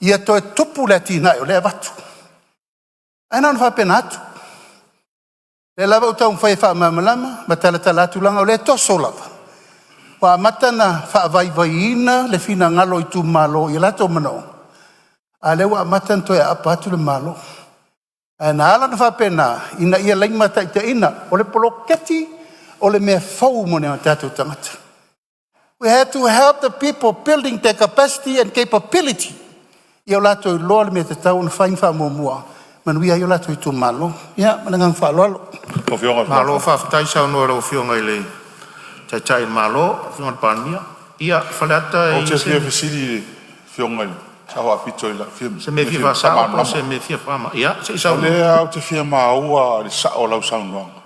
ia toe tupu le atinae o lea e avatu. Ae na ona faapena atu. O lea lava ua taumafai e faamalamalama ma talatala atu leaga o lea e toso lava, ua amata ona faavaivaiina le finagalo o itumalo i o latou manaoga, a o lea ua amata ona toe aapa atu le Malo. Ae na ala ona faapena, ina ia limataitaiina. O le poloketi o le mea fou mo nai o tatou tagata. We had to help the people building their capacity and capability ia o latou iloa le mea e tatau ona fai ma faamuamua, manuia ai o latou itumalo. Ia ma le agaga faaaloalo. Malo faafetai saunoa i lau Afioga i le Taitai o le Malo, lau Afioga i le Palemia. Ia, Faleata, Ou e i te ai fia fesili i le Afioga i le Sao Faapito i lau fia se mea e fia faasao po o faamalamalama. se mea e fia faamalamalama. Ia, se i O saunoa. lea ou te fia maua le sao o lau saunoaga.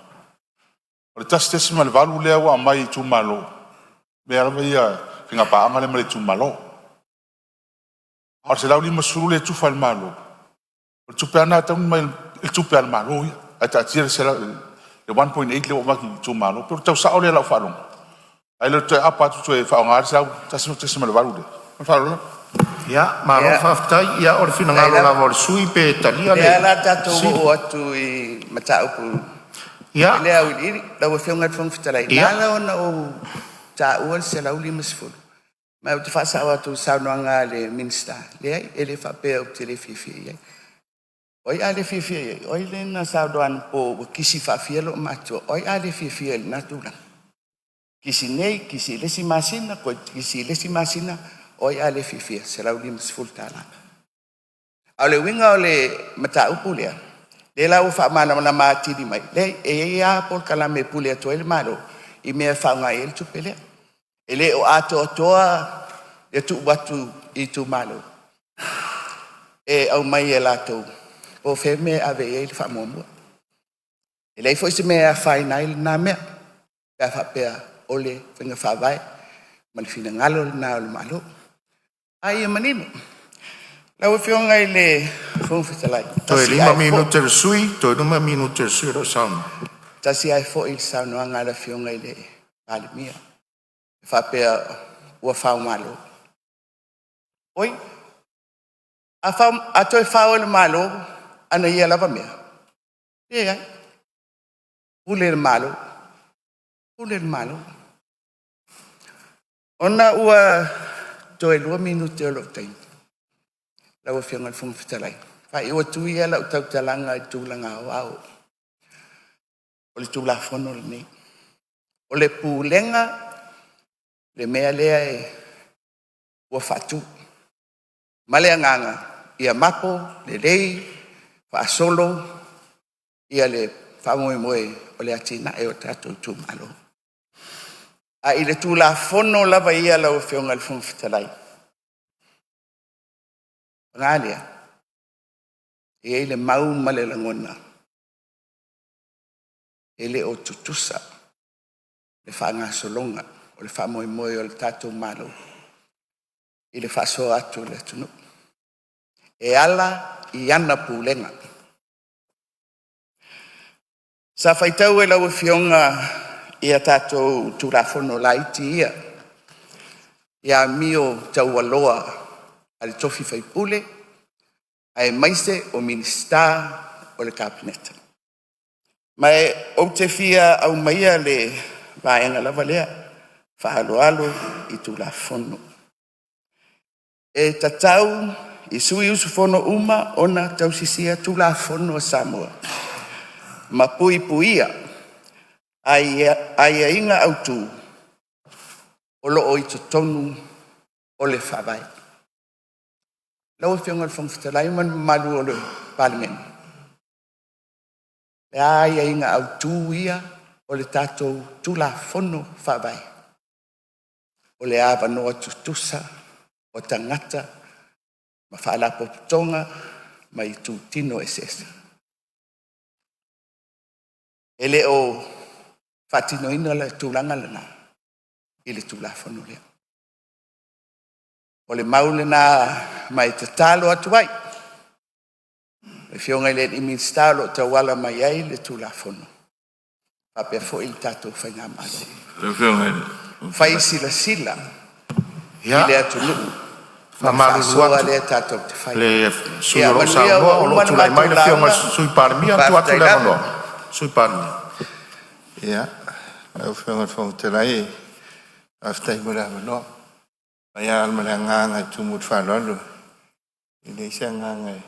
O le 1.8 lea ua aumai i itumalo, mea lava ia faiga paaga lea ma le itumalo. A o le 150 lea e tufa i le Malo, o le tupe lava lena e tatau ona aumai i le tupe a le Malo ia, ae taatia le 1.8 lea ua avatu i itumalo. Pe o le tau sao lea i lau faalogo, ae le o le toe aapa atu toe faaaoga le 1.8 lea? Ma le faaaloalo lava. Ia, malo Ia, faafetai. Ia o le faafetai finagalo lava. lava o le sui usufono pe talia O le lea o le a tatou fesili. oo atu i mataupu i Ia, le auiliili. Lau Afioga i le Fofoga Fetalai, na ia, ala ona ou taua le 150, ma ou te faasao atu i le saunoaga a le Minisita, leai, e le faapea ou te le fiafia i ai. O ai a le fiafia i ai? O ai lea na saunoa anapo ua kisi faafia loomatua? O ai a le fiafia i lena tulaga? Kisi nei, kisi i le isi masina, toe kisi i le isi masina, o ai a le fiafia? $150. A o le uiga o le mataupu lea, lea la ua faamalamalama atili mai, leai, e i ai lava polokalame e pule atu ai le Malo i mea e faaaoga i ai le tupe lea. E le o atoatoa le tuu atu i itumalo e aumai e latou po o fea le mea e ave i ai le faamuamua. E leai foi se mea e afaina ai lena mea pe a faapea o le faiga faavae ma le finagalo lena o le Malo. A ia manino, Lau Afioga i le Fofoga Fetalai, Toe tasi 5 ae foi, minute o le sui usufono, toe 5 minute o le sui o lo o saunoa. Tasi ae foi i le saunoaga a le Afioga i le Palemia e faapea ua faomalo. Oi, a toe fao e le Malo ana ia lava mea? Leai, pule le Malo, pule le Malo. Ona ua toe 2 minute o lou taimi lau Afioga i le Fofoga Fetalai, faaiu atu ia lau tautalaga i tulaga aoao o le Tulafono lenei. O le Pulega le mea lea ua faatu ma le agaga ia mapo lelei faasolo ia le faamoemoe o le atinae o tatou itumalo. Ae i le Tulafono lava ia lau Afioga i le Fofoga Fetalai, paga lea, e i ai le mau ma le lagona, e le o tutusa le faagasologa o le faamoemoe o le tatou Malo i le faasoa atu i le atunuu e ala i ana pulega. Sa faitau e lau Afioga i a tatou Tulafono laiti ia i amio taualoa a le tofi faipule aemaise o Minisita o le Kapeneta. Ma ou te fia aumaia le vaega lava lea faaaloalo i Tulafono. E tatau i sui usufono uma ona tausisia Tulafono a Samoa ma puipuia aiaiga autu o lo o i totonu o le Faavae. Lau Afioga i le Fofoga Fetalai ma le mamalu o le Palemene, o a aiaiga autu ia o le tatou Tulafono Faavae? O le avanoa tutusa o tagata ma faalapotopotoga ma itutino eseese. E le o faatinoina le tulaga lena i le Tulafono lea. O le mau lena ma e tatalo atu ai i le Afioga i le Minisita o lo o tauala mai ai le Tulafono faapea foi le tatou faigamalo, fai silasila i le atunuu ma le Faamalulu faasoa atu lea tatou te fai. le sui Ia usufono o lo o manuia saunoa ua o lo o uma le tulai mai matou le Afioga i lauga, le Sui Palemia. Tuu atu faafetai le lava. avanoa i le Sui Palemia. Ia, lau Afioga i le Fofoga Fetalai, faafetai mo le avanoa. E fai lava ma le agaga e tumu i le faaaloalo, e leai se agaga e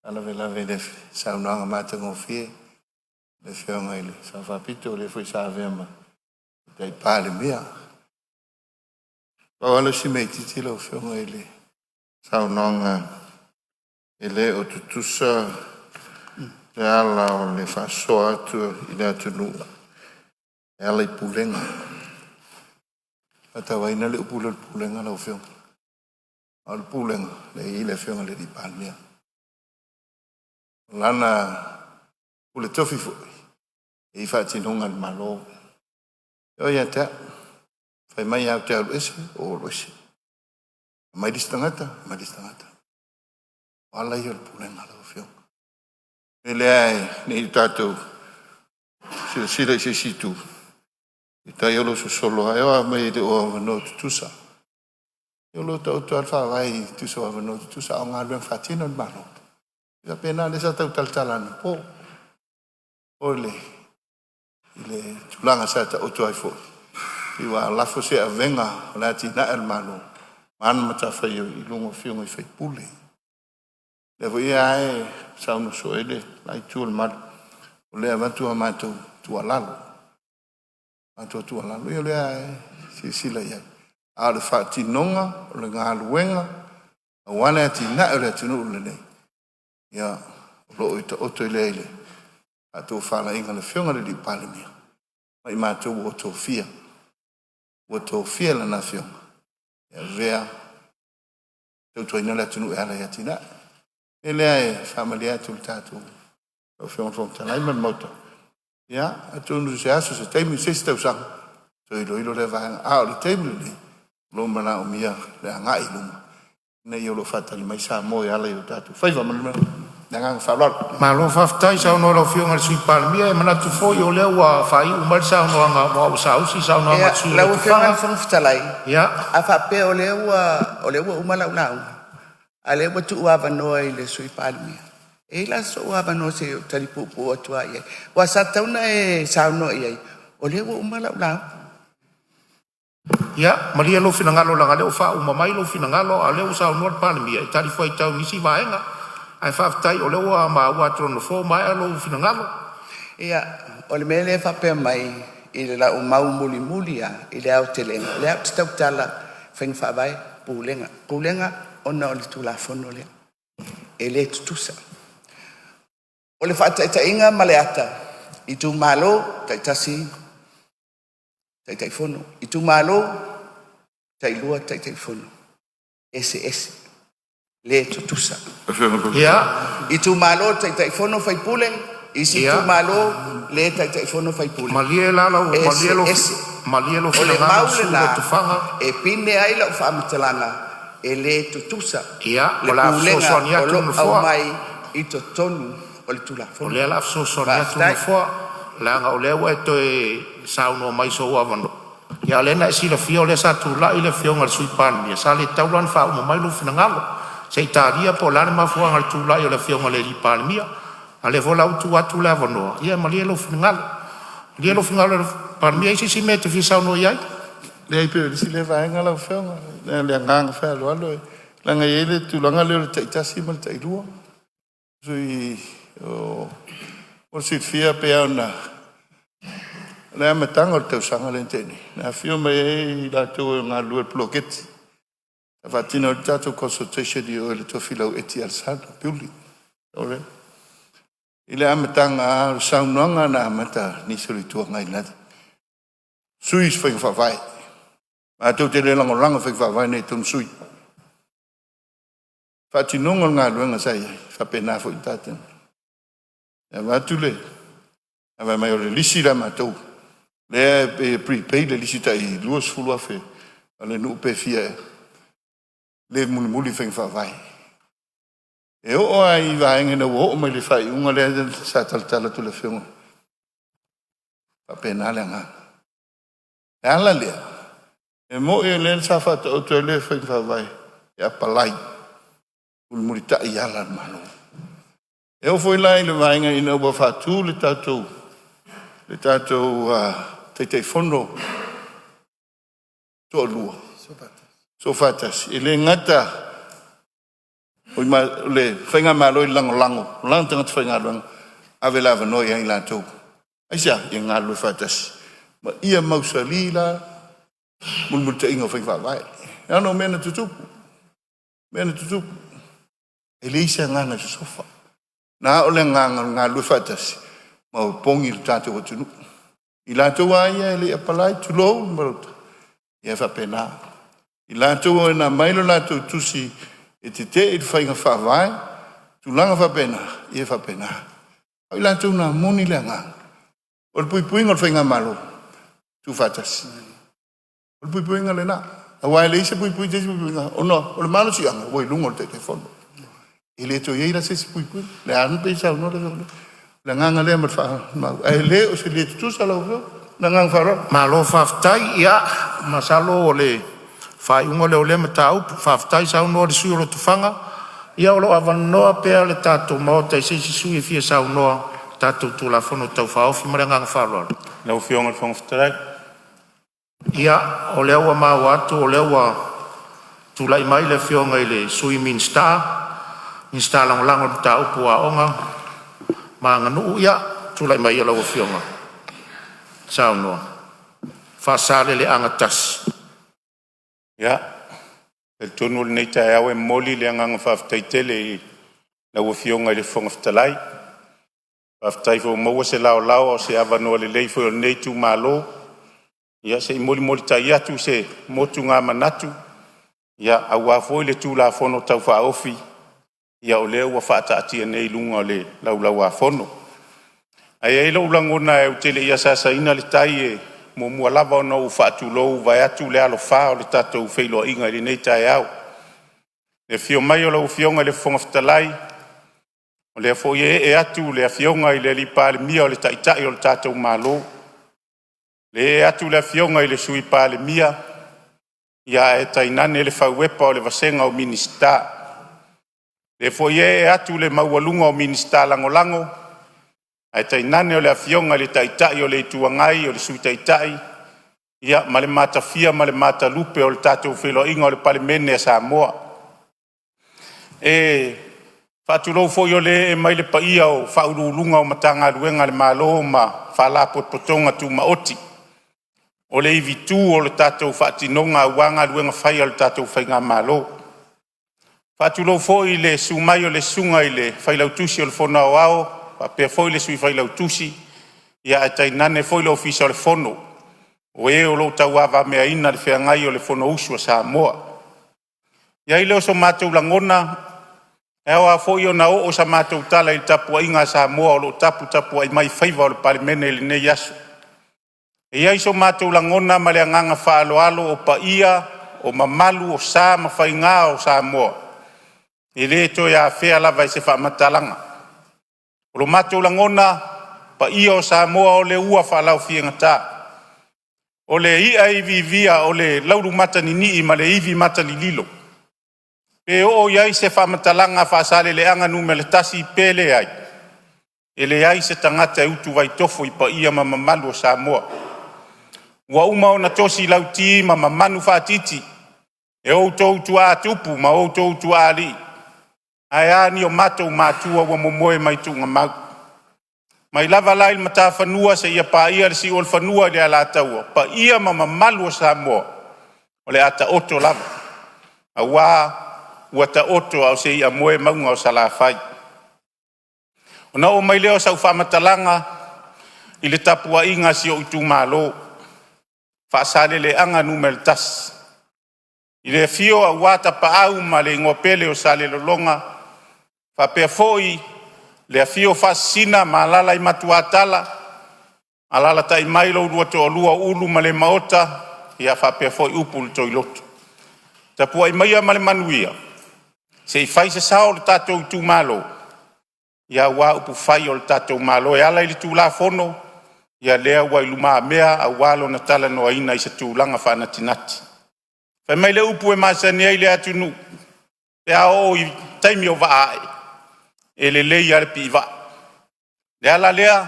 faalavelave i le saunoaga matagofie a le Afioga i le Sao Faapito, o le foi sa avea ma Tamaitai Palemia. Pau lava si mea itiiti lau Afioga i le saunoaga, e le o tutusa le ala o le faasoa atu i le atunuu e ala i pulega. E faatauaina le upu lea o le pulega lau Afioga. A o le pulega, lea e i ai le Afioga i le Palemia. O lana pule tofi foi, e i ai faatinoga a le Malo. E oo ia te au, fai mai au te alu ese, ou alu ese. Aumai le isi tagata, aumai le isi tagata. O ala ia o le pulega lau Afioga. E leai, ne i tatou silasila i se isi itu, i tai o lo sosolo ai o a mai le o avanoa tutusa. E o lo taoto a le faavae i tusa o avanoa tutusa a o galuega faatino le Malo. Ia pena lea sa tau talatala anapo o le i le tulaga sa taoto ai foi, i ua lafo se avega o le atinae o le Malo ma ana matafaioi i luga o afioga i sui usufono. Lea foi e saunoa soo ai le la itu o le malu, o lea e avatu a matou tuualalo. Matou tuualalo, ia o lea e silasila i ai. A o le faatinoga o le galuega aua le atinae o le atunuu lenei, ia, o lo o i taoto i lea i le faatofalaiga a le Afioga i le alii Palemia ma i matou ua tofia. Ua tofia lana Afioga e avea tautuaina le atunuu e ala i atinae. E lea e faamalie atu i le tatou lau Afioga i le Fofoga Fetalai ma le Maota, ia, atonu se aso, se taimi, se isi tausaga, toe iloilo lea vaega. A o le taimi lenei, o lo o manaomia le agai i luma Ina ia o lo o faatali mai Samoa e ala i o tatou faiva. Ma le agaga faaaloalo. Malo faafetai saunoa i lau Afioga i le Sui Palemia. E manatu foi o lea ua faaiu mai le saunoaga aua ua saausi saunoaga a le sui usufono o Lau Afioga i le Lotofaga. Fofoga Fetalai, a faapea o lea ua uma lau lauga, a o lea ua tuu avanoa i le Sui Palemia, e i ai la sou avanoa se i ou tali puupuu atu lava i ai? Aua sa tatau ona e saunoa i ai, o lea ua uma lau lauga. Ia malie lou finagalo leaga o lea ua faauma mai lou finagalo, a o lea ua saunoa le Palemia e talifuaitau i nisi vaega. Ae faafetai o lea ua maua atu e le Nofoa ua maea lou finagalo. Ia, o le mea lea e faapea mai i lau mau mulimuli lava i le aotelega, o lea ou te tautala i faiga faavae, pulega, pulega ona o le Tulafono lea, e le tutusa. O le faataitaiga ma le ata, itumalo taitasi, Taitaifono, itumalo tailua, Taitaifono, eseese, le tutusa. Itumalo Taitaifono, sui usufono, isi itumalo le Taitaifono, sui usufono. Malie la lau E eseese. Malie lou O le finagalo mau le sui usufono o lena Lotofaga. E pine ai lau faamatalaga, e le tutusa le O le a pulega fesoasoani o atu lo le o Nofoa. aumai i totonu o le O Tulafono. lea o le a fesoasoani atu le Faafetai. Nofoa, leaga o lea ua e toe saunoa mai i sou avanoa. A o lea na e silafia o lea sa tulai le Afioga i le Sui Palemia, sa le tatau la ona faauma mai lou finagalo. Se i talia po o le a le mafuaaga o le tulai o le Afioga i le Palemia. A o lea foi la ua tuu atu le avanoa, ia malie lou finagalo. Malie lou finagalo le Palemia, e i ai se isi mea e te fia saunoa i ai? Leai, pei o le isi lea vaega lau Afioga. Ma le agaga faaaloalo, leaga e i ai le tulaga lea o le taitasi ma le tailua. Sui o mo le silafia pei lava ona o le amataga o le tausaga lea na tea nei, na afifio mai ai i latou e galulue i le poloketi e faatino ai le tatou consultation i o i le Tofilau Eti Alesana Building. I le amataga lava o le saunoaga na amata a nisi o le Itu Agai i sui o faiga faavae, matou te le lagolago i faiga faavae nei e tolu ma sui. Faatinoga o le galuega sa i ai, e faapena foi tatou. E avatu le fai mai o le lisi lea a matou lea e pre-pay le lisi tai 20,000 a le nuu pe fia ea, le mulimuli i faiga faavae. E oo lava i vaega ina ua oo mai i le faaiuga lea sa talatala atu e le Afioga, e faapena le agaga. O le ala lea, e moni o lea sa faataoto ai le faiga faavae e apalai, mulimulitai i ala a le Malo. E oo foi la i le vaega ina ua faatu le tatou Taitaifono toalua soofaatasi, e le gata o le Faigamalo i le lagolago o lana tagata faigaluega, ave le avanoa ia i latou. Aisea? Ia galulue faatasi ma ia mausali la mulimulitaiga o faiga faavae. Leaga o mea na tutupu, mea na tutupu, e leai se agaga e sosofa. Na o le agaga o le galulue faatasi ma opogi le tatou atunuu. I latou lava ia e le i apalai, tulou le Maota, ia e faapena. I latou na aumai le latou tusi e tetee i le faiga faavae, tulaga faapena, ia e faapena. A o i latou na momoli le agaga o le puipuiga o le faigamalo, tuufaatasi. O le puipuiga lena, aua e leai se puipuiga se isi puipuiga ona o le malosiaga ua i luga o le Taitaifono. E le toe i ai la se isi puipuiga. Lea na pei ona saunoa le Afioga, o le agaga lea ma le faaaloalo, ae le o se le tutusa lau Afioga. Ma le agaga faaaloalo. Malo faafetai. Ia, masalo o le faaiuga lea o lea mataupu. Faafetai saunoa i le sui usufono mo Lotofaga. Ia o lo o avanoa pea le tatou Maota i se isi sui usufono e fia saunoa i le tatou Tulafono Tau Faaofi. Ma le agaga faaaloalo. Lau Afioga i le Fofoga Fetalai. Ia, o lea ua maua atu o lea ua tulai mai le Afioga i le Sui Minisita, Minisita Lagolago i le mataupu o Aoga ma Aganuu. Ia, tulai maia lau Afioga e saunoa Faasaleleaga 1. Ia, e talitonu o lenei taeao e momoli le agaga faafetai tele i lau Afioga i le Fofoga Fetalai. Faafetai foi ua maua se laolao a o se avanoa lelei foi o lenei itumalo se i molimolitai atu se motugamanatu aua foi le Tulafono Tau Faaofi o lea ua faataatia nei i luga o le Laulau-a-Fono. Ae i ai lou lagona ou te le i asaasaina le tai, e muamua lava ona ou faatulou vaeatu le alafa o le tatou feiloaiga i lenei taeao. Le afio mai o lau Afioga i le Fofoga Fetalai, o lea foi e ee atu le Afioga i le Palemia o le Taitai o le tatou Malo, le ee atu le Afioga i le Sui Palemia, ae tainane le fauepa o le vasega o Minisita. O lea foi e ee atu le maualuga o Minisita Lagolago, ae tainane le Afioga i le Taitai o le Itu Agai, o le Sui Taitai ma le matafia ma le matalupe o le tatou feiloaiga o le Palemene a Samoa. E faatulou foi o lea ee mai le paia o Ofisa Sili o Pulega o Matagaluega a le Malo ma Faalapotopotoga Tumaoti, o le ivitu o le tatou faatinoga aua galuega fai a le tatou Faigamalo. E faatulou foi i le susu mai o le Susuga i le Failautusi o le Fono Aoao faapea foi le Sui Failautusi, ae tainane foi le Ofisa o le Fono, o e o lo o tauavameaina le feagai o le Fonousu a Samoa. E i ai lea o so matou lagona, e ao lava foi ona oo sa matou tala i le tapuaiga a Samoa o lo o taputapuai mai faiva o le Palemene i lenei aso. E i ai so matou lagona ma le agaga faaaloalo, o paia, o mamalu, o sa ma faiga o Samoa, e le toe afea lava e se faamatalaga. O lo matou lagona, paia o Samoa o le ua faalaofiegata, o le i'a e iviivia o le laulu mataninii ma le ivi matalililo. Pe oo i ai se faamatalaga a Faasaleleaga 1 pe leai, e leai se tagata e utuvai tofo i paia ma mamalu o Samoa. Ua uma ona tosi lauti ma mamanu faatiti e outou tuaa tupu ma outou tuaa alii, ae a ni o matou matua ua momoe mai tuugamau. Mai lava la i le matafanua seia paia le siuolefanua i le Alataua, paia ma mamalu o Samoa o le a taoto lava, aua ua taoto a o se ia'amoe mauga o Salafai. Ona oo mai lea o sau faamatalaga i le tapuaiga a si ou itumalo Faasaleleaga 1, i le afio aua Tapaau ma le igoa pele o Salelologa, faapea foi le afio o Faasisina ma alaala i Matuatala, alaalatai mai lo oulua toalua o Ulu ma Lemaota, faapea foi upu i le Toiloto. Tapuai maia ma le manuia se i fai se sao o le tatou itumalo aua upufai o le tatou Malo e ala i le Tulafono lea ua i lumamea aua lona talanoaina i se tulaga faanatinati. Fai mai le upu e masani ai le atunuu, pe a oo i taimi o vaa ae, e lelei lava le piivaa. O le ala lea,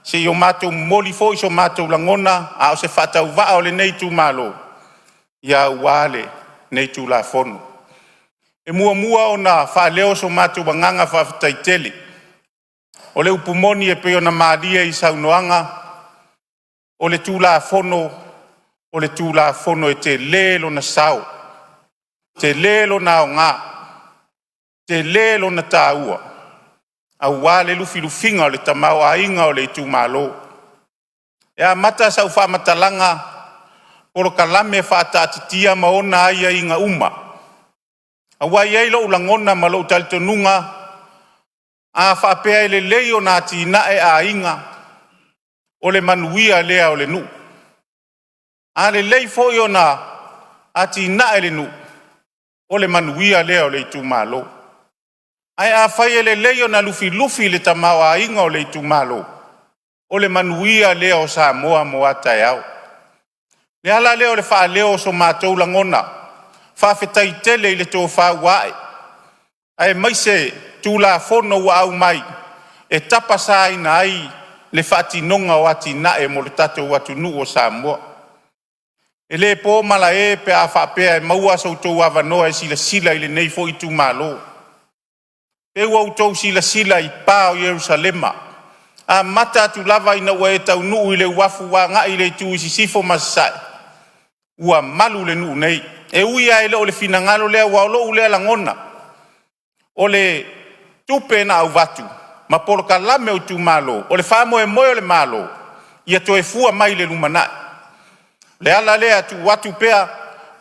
se i o matou momoli foi so matou lagona a o se faatauvaa o lenei itumalo aua lenei Tulafono. E muamua ona faaleo so matou agaga faafetai tele. O le upu moni e pei ona malie i saunoaga, o le Tulafono o le Tulafono e tele lona sao, tele lona aoga, tele lona taua aua le lufilufiina o le tamaoaiga o le itumalo. E amata sau faamatalaga, polokalame faataatitia ma ona aiaiga uma, aua e i ai lou lagona ma lou talitonuga, a faapea e lelei ona atinae aiga, o le manuia lea o le nuu. A lelei foi ona atinae le nuu, o le manuia lea o le itumalo. Ae afai e lelei ona lufilufi le tamaoaiga o le itumalo, o le manuia lea o Samoa mo a taeao. O le ala lea o le faaleo o so matou lagona, faafetai tele i le tofa ua ae, aemaise Tulafono ua aumai e tapasaina ai le faatinoga o atinae mo le tatou atunuu o Samoa. E le po malae pe a faapea e maua so outou avanoa e silasila i lenei foi itumalo. Pe ua outou silasila i pa o Yerusalema, amata atu lava ina ua e taunuu i le uafu agai le itu i sisifo ma sasae, ua malu le nuu nei. E ui lava e le o le finagalo lea aua o lou lea lagona, o le tupe na avatu ma polokalame o itumalo, o le faamoemoe o le Malo ia toe fua mai i le lumanai. O le ala lea e tuu atu pea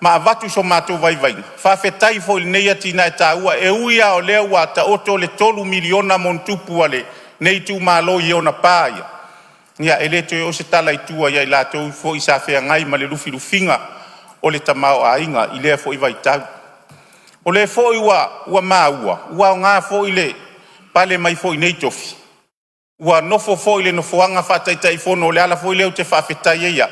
ma avatu so matou vaivaiga, faafetai foi i lenei atinae taua. E ui lava o lea ua taoto le $3 miliona ma ono tupu a lenei itumalo i ona pa ia, e le toe oo se tala i tua ia i latou foi sa feagai ma le lufilufiga o le tamaoaiga i lea foi vaitau. O lea foi ua maua ua aoga foi le pale mai foi i nei tofi, ua nofo foi i le nofoaga faa-Taitaifono. O le ala foi lea ou te faafetai ai au,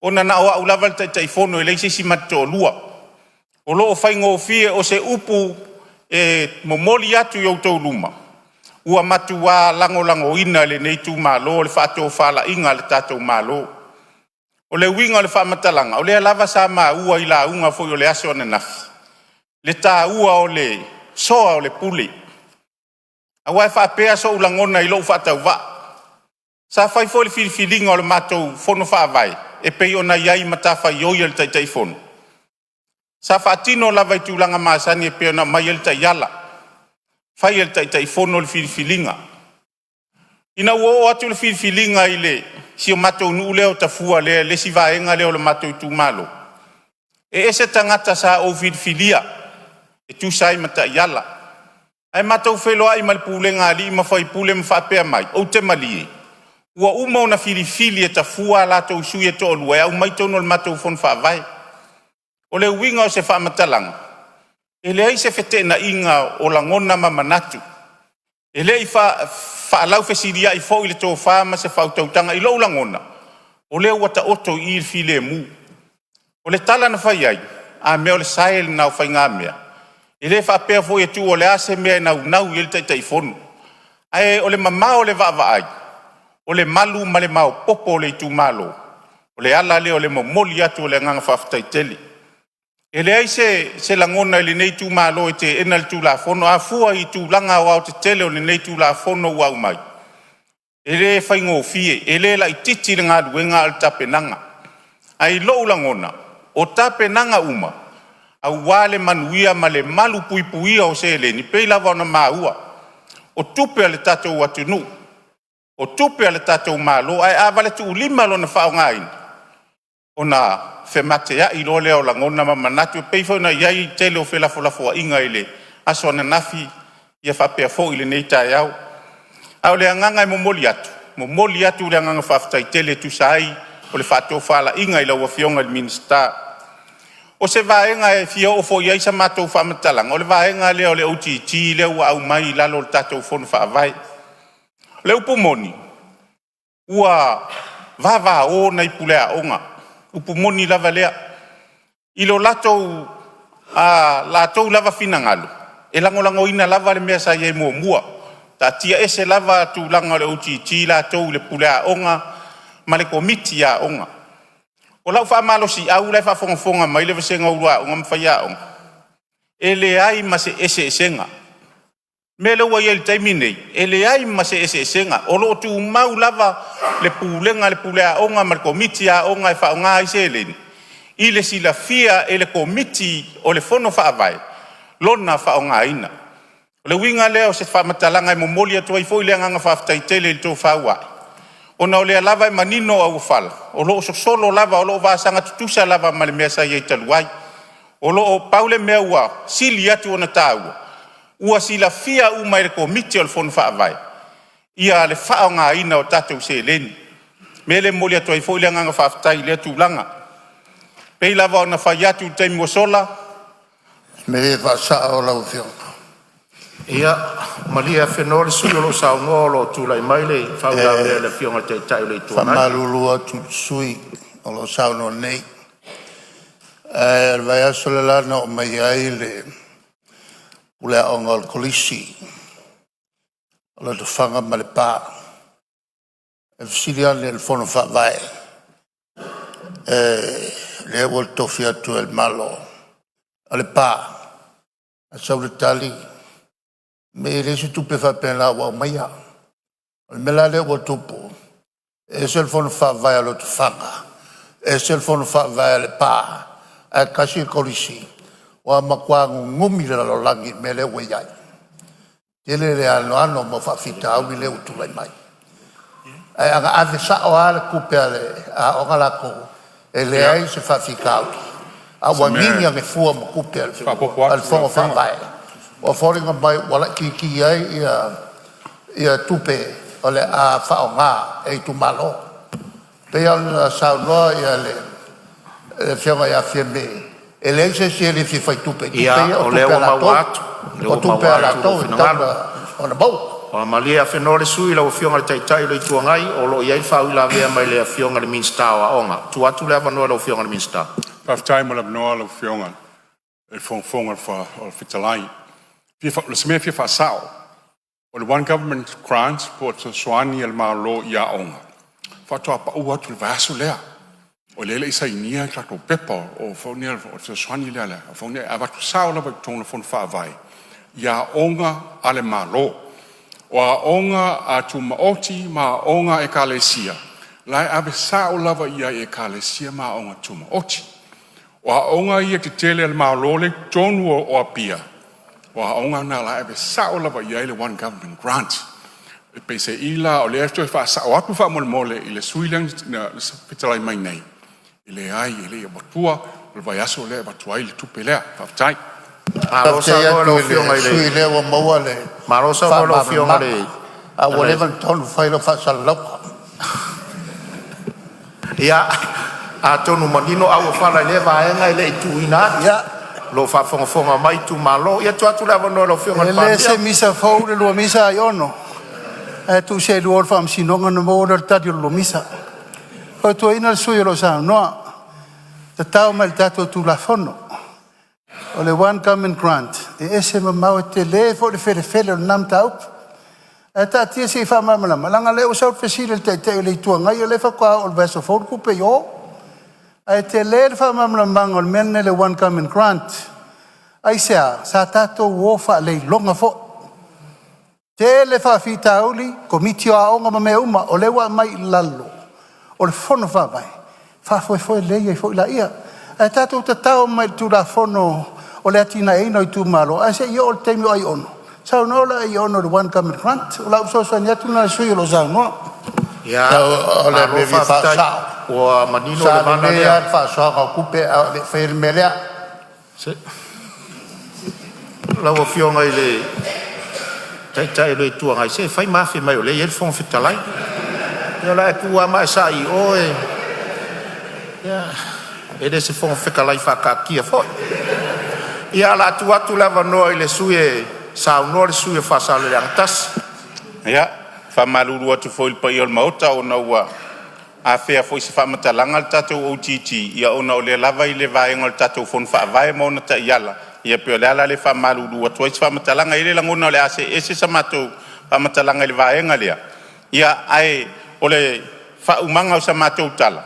ona na o au lava le Taitaifono e leai se isi ma te toalua. O lo o faigofie, o se upu e momoli atu i outou luma, ua matua lagolagoina e lenei itumalo le faatofalaiga a le tatou Malo. O le uiga o le faamatalaga, o lea lava sa maua i lauga foi o le aso ananafi le taua o le soa o le pule. Aua e faapea sou lagona i lou faatauvaa, sa fai foi le filifiliga o le matou fono faavae e pei ona i ai matafaioi a le Taitaifono, sa faatino lava i tulaga masani e pei ona aumai ai le taiala, fai e le Taitaifono le filifiliga. Ina ua oo atu le filifiliga i si o matou nuu lea o Tafua i le isi vaega lea o le matou itumalo, e ese tagata sa ou filifilia e tusa ai ma taiala, ae matou feiloai ma le pulega a alii ma faipule ma faapea mai, ou te malie ua uma ona filifili e Tafua a latou sui e toalua e aumai i totonu o le matou fono faavae. O le uiga o se faamatalaga, e leai se feteenaiga o lagona ma manatu, e le i faalaufesiliai foi le tofa ma se faautautaga. I lou lagona, o lea ua taoto i i le filemu. O le tala na fai ai, a mea o le sae lena o faigamea, e le faapea foi e tuua o le a se mea e naunau i ai le Taitaifono. Ae o le mamao o le vaavaai, o le malu ma le maopoopo o le itumalo, o le ala lea o le momoli atu o le agaga faafetai tele. E leai se lagona i lenei itumalo e teena le Tulafono. A fua i tulaga aoaotetele o lenei Tulafono ua aumai, e le faigofie, e le laitiiti le galuega a o le tapenaga. Ae i lou lagona, o tapenaga uma aua le manuia ma le malupuipuia o seleni, e pei lava ona maua, o tupe a le tatou atunuu, o tupe a le tatou Malo, ae a valetuulima lona faaaogaina, ona femateai loa lea o lagona ma manatu, e pei foi ona i ai le tele o felafolafoaiga i le aso ananafi faapea foi lenei taeao. A o le agaga e momoli atu, e momoli atu le agaga faafetai tele e tusa ai o le faatofalaiga i lau Afioga i le Minisita. O se vaega e fia oo foi i ai sa matou faamatalaga, o le vaega lea o le OGG lea ua aumai i lalo o le tatou Fono Faavae. O le upu moni, ua vavao nai pule aoga, upu moni lava lea, i lo latou lava finagalo, e lagolagoina lava le mea sa i ai muamua, taatia ese lava tulaga o le OGG latou i le puleaoga ma le komiti aoga. O lau faamalosiau la e faafogafoga mai le vasega o ulu aoga ma faiaoga, e leai ma se eseesega. O le mea lea ua i ai i le taimi lenei, e leai ma se eseesega, o lo o tumau lava le pulega a le puleaoga ma le komiti aoga e faaaoga ai seleni i le silafia e le komiti o le Fono Faavae lona faaaogaina. O le uiga lea o se faamatalaga e momoli atu ai foi le agaga faafetai tele i le tofa ua ae, ona o lea lava e manino auofala, o lo o sosolo lava, o lo o vasaga tutusa lava ma le mea sa i ai talu ai. Pau le mea ua sili atu ona taua, ua silafia uma e le Komiti o le Fono Faavae le faaaogaina o tatou seleni. O le mea lea e momoli atu ai foi le agaga faafetai i lea tulaga. E pei lava ona fai atu i le taimi ua sola, Malie faasao lau Afioga. Ia malie Afenoa le sui usufono o lo o saunoa o lo o tulai mai le faauilavea a le Afioga i le Taitai o le Itu Agai. Faamalulu atu i le sui usufono o lo o saunoa nei, ae o le vaiaso le la na oo mai ai le puleaoga o le Kolisi o Lotofaga ma Lepa e fesili ane i le Fono Faavae, lea ua totofi atu e le Malo o Lepa, ae sau le tali, mei e leai se tupe faapena ua aumaia. O le mea la lea ua tupu, e ese le fono faavae a Lotofaga, ese le fono faavae a Lepa, ae tasi le Kolisi. Ua matua nunumi le lalolagi i le mea lea ua i ai. E tele le anoano o mau faafitauli lea ua tulai mai. Ae ana ave sao lava le tupe a le aoga latou, e leai se faafitauli, ae O se ua mea nini ane fua ma tupe a e faaopoopo le atu lau Fono Afioga. Faavae, ua foliga mai ua laitiiti ai tupe o le a faaaoga e itumalo. E pei lava ona saunoa le Afioga ia Fiame, E leai se isi e le fia faitupe i tupe Ia, ia, o o lea tupe a ua maua latou. atu, o lea O ua tupe maua a atu lou latou e finagalo. tatau ona maua. Malie afenoa le sui usufono lau Afioga i le Taitai o le Itu Agai, o lo o i ai le faauilavea mai le Afioga i le Minisita o Aoga. Tuu atu le avanoa i lau Afioga i le Minisita. Faafetai mo le avanoa lau Afioga i le Fofoga Fetalai. O se mea e fia faasao, o le One Government Grant po o le fesoasoani a le Malo i aoga, faatoa pau atu i le vaiaso lea. O lea e le i sainia le tatou pepa o le fesoasoani lea, e avatu sao lava i totonu o le Fono Faavae i aoga a le Malo. O aoga tumaoti ma aoga a ekalesia, o la e ave sao lava i ai i ekalesia ma aoga tumaoti. O aoga ia tetele a le Malo lea e i totonu o Apia, o aoga na o la e ave sao lava i ai le One Government Grant. E peiseai la o lea e toe faasao atu faamolemole i le sui usufono lea na fetalai mai nei, e leai e le i avatua, o le vaiaso lea e avatu ai le tupe lea. Faafetai. Malo Faafetai saunoa i atu lau i Afioga le i le sui usufono o lea ua maua le Malo saunoa i lau Afioga i faamalamalamaga, le a ua leva ona tatau ona fai lau faasalalauga. Ia, atonu manino auofala i lea vaega e le i tuuina atu, Ia, o lo o faafogafoga mai itumalo. Ia, tuu atu le avanoa i lau Afioga i e le le Palemia. se misa fou le lua misa Aiono, ae tuu seelua i le faamasinoga ona maua lea o le tali o le lua misa. E fautuaina le sui usufono o lo o saunoa, tatao mai i le tatou Tulafono. O le One Government Grant, e ese mamao e tele foi le felefele o lena mataupu. Ae taatia se i faamalamalama, leaga o lea ua sau le fesili a le Taitai o le Itu Agai o lea faatoa oo i le vaiaso fou le tupe i o. Ae tele le faamalamalamaga o le mea lenei o le One Government Grant. Aisea? Sa tatou o faleiloga foi, tele faafitauli, Komiti o Aoga ma mea uma, o lea ua aumai i lalo o le Fono Faavae, faafoefoe lelei ai foi laia. Ae tatou tatao mai i le Tulafono o le Atinaeina o Itumalo, ae se i oo i le taimi o Aiono saunoa laia o le One Government Grant. O lau fesoasoani atu lena i le sui usufono o lo o saunoa. Ia, O le malo mea e fia faafetai, faasao, ua manino sa le vala lelei lava lea. le faasoaina o tupe a o le i faia le mea lea. Lau Afioga i le Taitai o le Itu Agai, se fai ma afe mai o lea e i ai le Fofoga Fetalai. Ia o le a e tu lava ma e sa'i i o, e le o se Fofoga Fetalai faataatia foi. Ia, o le a tuu atu le avanoa i le sui usufono e saunoa, le sui usufono mo Faasaleleaga 1. Ia, e faamalulu atu foi i le paia o le Maota ona ua afea foi i se faamatalaga le tatou OGG, ia ona o lea lava e i le vaega o le tatou Fono Faavae ma ona taiala, ia pei o le ala lea e faamalulu atu ai se faamatalaga. E i ai le lagona o le a see ese sa matou faamatalaga i le vaega lea, ia ae o le faaumaga o sa matou tala,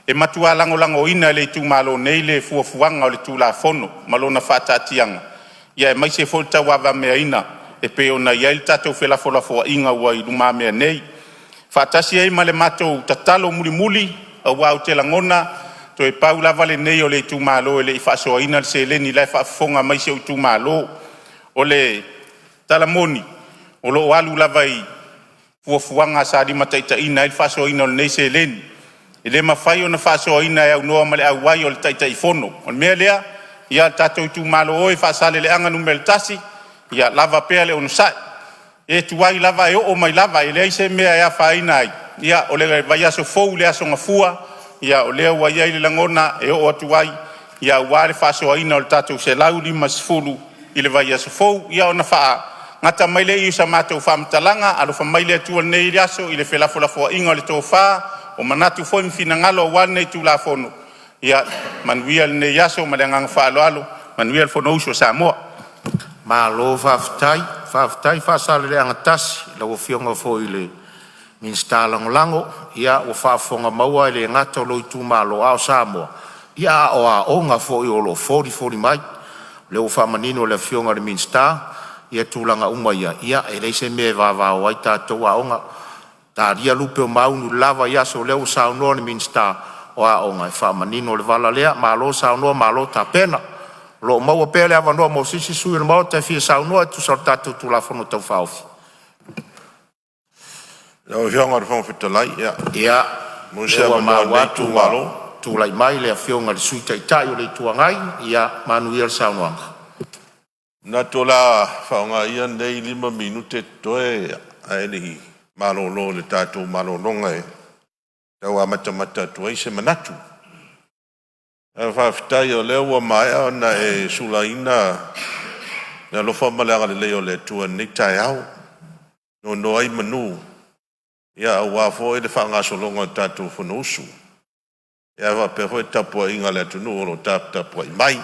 e matua lagolagoina e le itumalo nei le fuafuaga o le Tulafono ma lona faataatiaga, aemaise foi le tauavameaina e pei ona i ai le tatou felafolafoaiga ua i lumamea nei, faatasi ai ma le matou tatalo mulimuli, aua ou te lagona toe pau lava lenei o le itumalo e le i faasoaina le seleni, o la e faafofoga mai si ou itumalo. O le tala moni, o lo o alu lava i fuafuaga sa limataitaiina ai le faasoaina o lenei seleni. E le mafai ona faasoaina e aunoa ma le auai o le Taitaifono. O le mea lea, ia le tatou itumalo e o Faasaleleaga 1, ia lava pea le onosai, e tuai lava ae oo mai lava, e leai se mea e afaina ai. O le vaiaso fou i le aso Gafua, o lea ua i ai le lagona e oo atu ai aua le faasoaina o le tatou $150 i le vaiaso fou. Ia ona faagata mai lea i i o sa matou faamatalaga, alofa mai le Atua i lenei aso i le felafolafoaiga o le tofa, o manatu foi ma finagalo aua lenei Tulafono. Ia manuia lenei aso ma le agaga faaaloalo, manuia le Fonousu a Samoa. Malo faafetai, faafetai Faasaleleaga 1 i lau Afioga foi i le Minisita Lagolago. Ia ua faafofogamaua e le gata o lou itumalo a o Samoa, a o aoga foi o lo o folifoli mai. O lea ua faamanino e le Afioga i le Minisita ia tulaga uma ia, ia e leai se mea e vavao ai tatou aoga, talia lupe o maunu i le la vaiaso, o lea ua saunoa le Minisita o Aoga e faamanino le vala lea. Malo saunoa malo tapena. O lo o maua pea le avanoa mo se isi sui usufono o le Maota e fia saunoa e tusa o le tatou Tulafono Tau Faaofi. Lau Afioga i le Fofoga Fetalai, Ia, maua o se lea ua avanoa o maua lenei atu ua itumalo. tulai mai le Afioga i le Sui Taitai o le Itu Agai. Ia manuia le saunoaga. E manatu o le a faaaoga ia lenei 5 minute o totoe ae le i malolo i le tatou malologa e tau amatamata atu ai se manatu. Ae faafetai o lea ua maea ona e sulaina le alofa ma le agalelei o le Atua i lenei taeao, ua nono ai manu aua foi le faagasologa o le tatou Fonousu, ae faapea foi le tapuaiga a le atunuu o lo o taputapuai mai,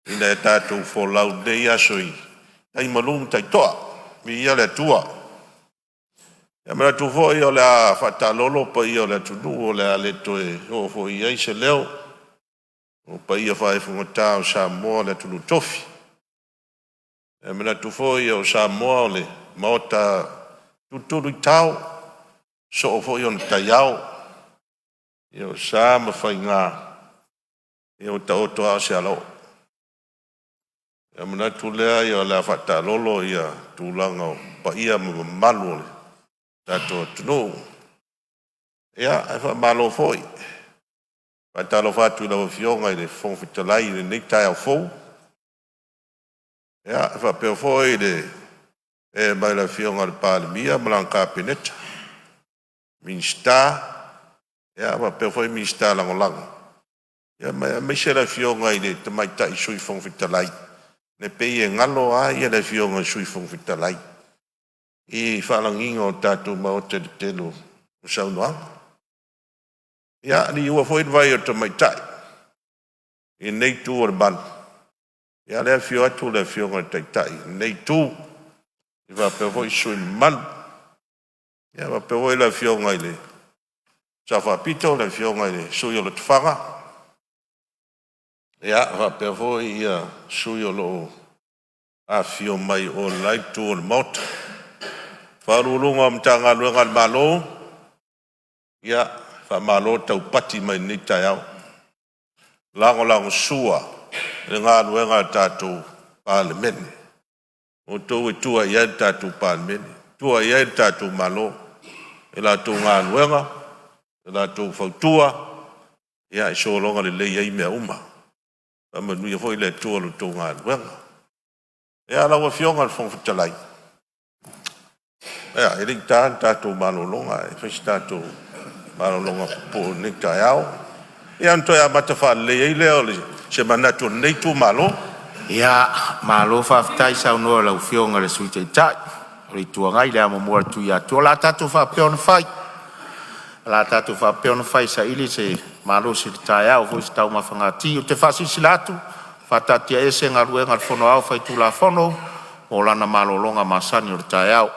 ina ia tatou folau i lenei aso i tai malu ma tai toa. Viia le Atua. E manatu foi o le a faataalolo paia o le atunuu o le a le toe oo foi i ai se leo, o paia faaifogata o Samoa le atunuu tofi. E manatu foi o Samoa o le Maota tulutuluitao, soo foi ona taiao, o sa ma faiga ua taoto a o se alaoo. Ona manatu lea o le a faataalolo tulaga o paia ma mamalu o le tatou atunuu. Ia, ae faamalo foi. E faatalofa atu i lau Afioga i le Fofoga Fetalai i lenei taeao fou, e faapea foi le ee mai o le Afioga i le Palemia ma lana Kapeneta, Minisita faapea foi Minisita Lagolago, aemaise le Afioga i le Tamaitai Sui Fofoga Fetalai. E pei e galo lava le Afioga i le Sui Fofoga Fetalai i faalagiga o le tatou Maota i le tele o saunoaga. Ia, liua foi le vai o le tamaitai i lenei itu o le malu, ia o lea e afio atu le Afioga i le Taitai o lenei itu faapea foi sui usufono mamalu, ia faapea foi le Afioga i le Sao Faapito, le Afioga i le Sui o Lotofaga, ia faapea foi sui o lo o afifio mai o le la itu o le Maota. Ofisa Sili o Pulega o Matagaluega a le Malo, ia faamalo le taupati mai i lenei taeao, lagolagosua i le galuega a le tatou Palemene. O outou e tua i ai le tatou Palemene, tua i ai le tatou Malo i la outou galuega, la outou fautua e sologa lelei ai mea uma. Faamanuia foi le Atua i la outou galuega. Ia, lau Afioga i le Fofoga Fetalai, ia, e le i taa le tatou malologa, ae fai se tatou malologa pupuu i lenei taeao, ia ona toe amata faalelei ai lea o se manatu o lenei itumalo. Ia, malo faafetai saunoa i lau Afioga i le Sui Taitai o le Itu Agai, le amomua a le Tuiatua. O le a tatou faapea ona fai, o le a tatou faapea ona fai e saili se malosi i le taeao aua foi se taumafagati. Ou te faasilasila atu ua faataatiaese Galuega a le Fono Aoao Faitulafono mo lana malologa masani o le taeao.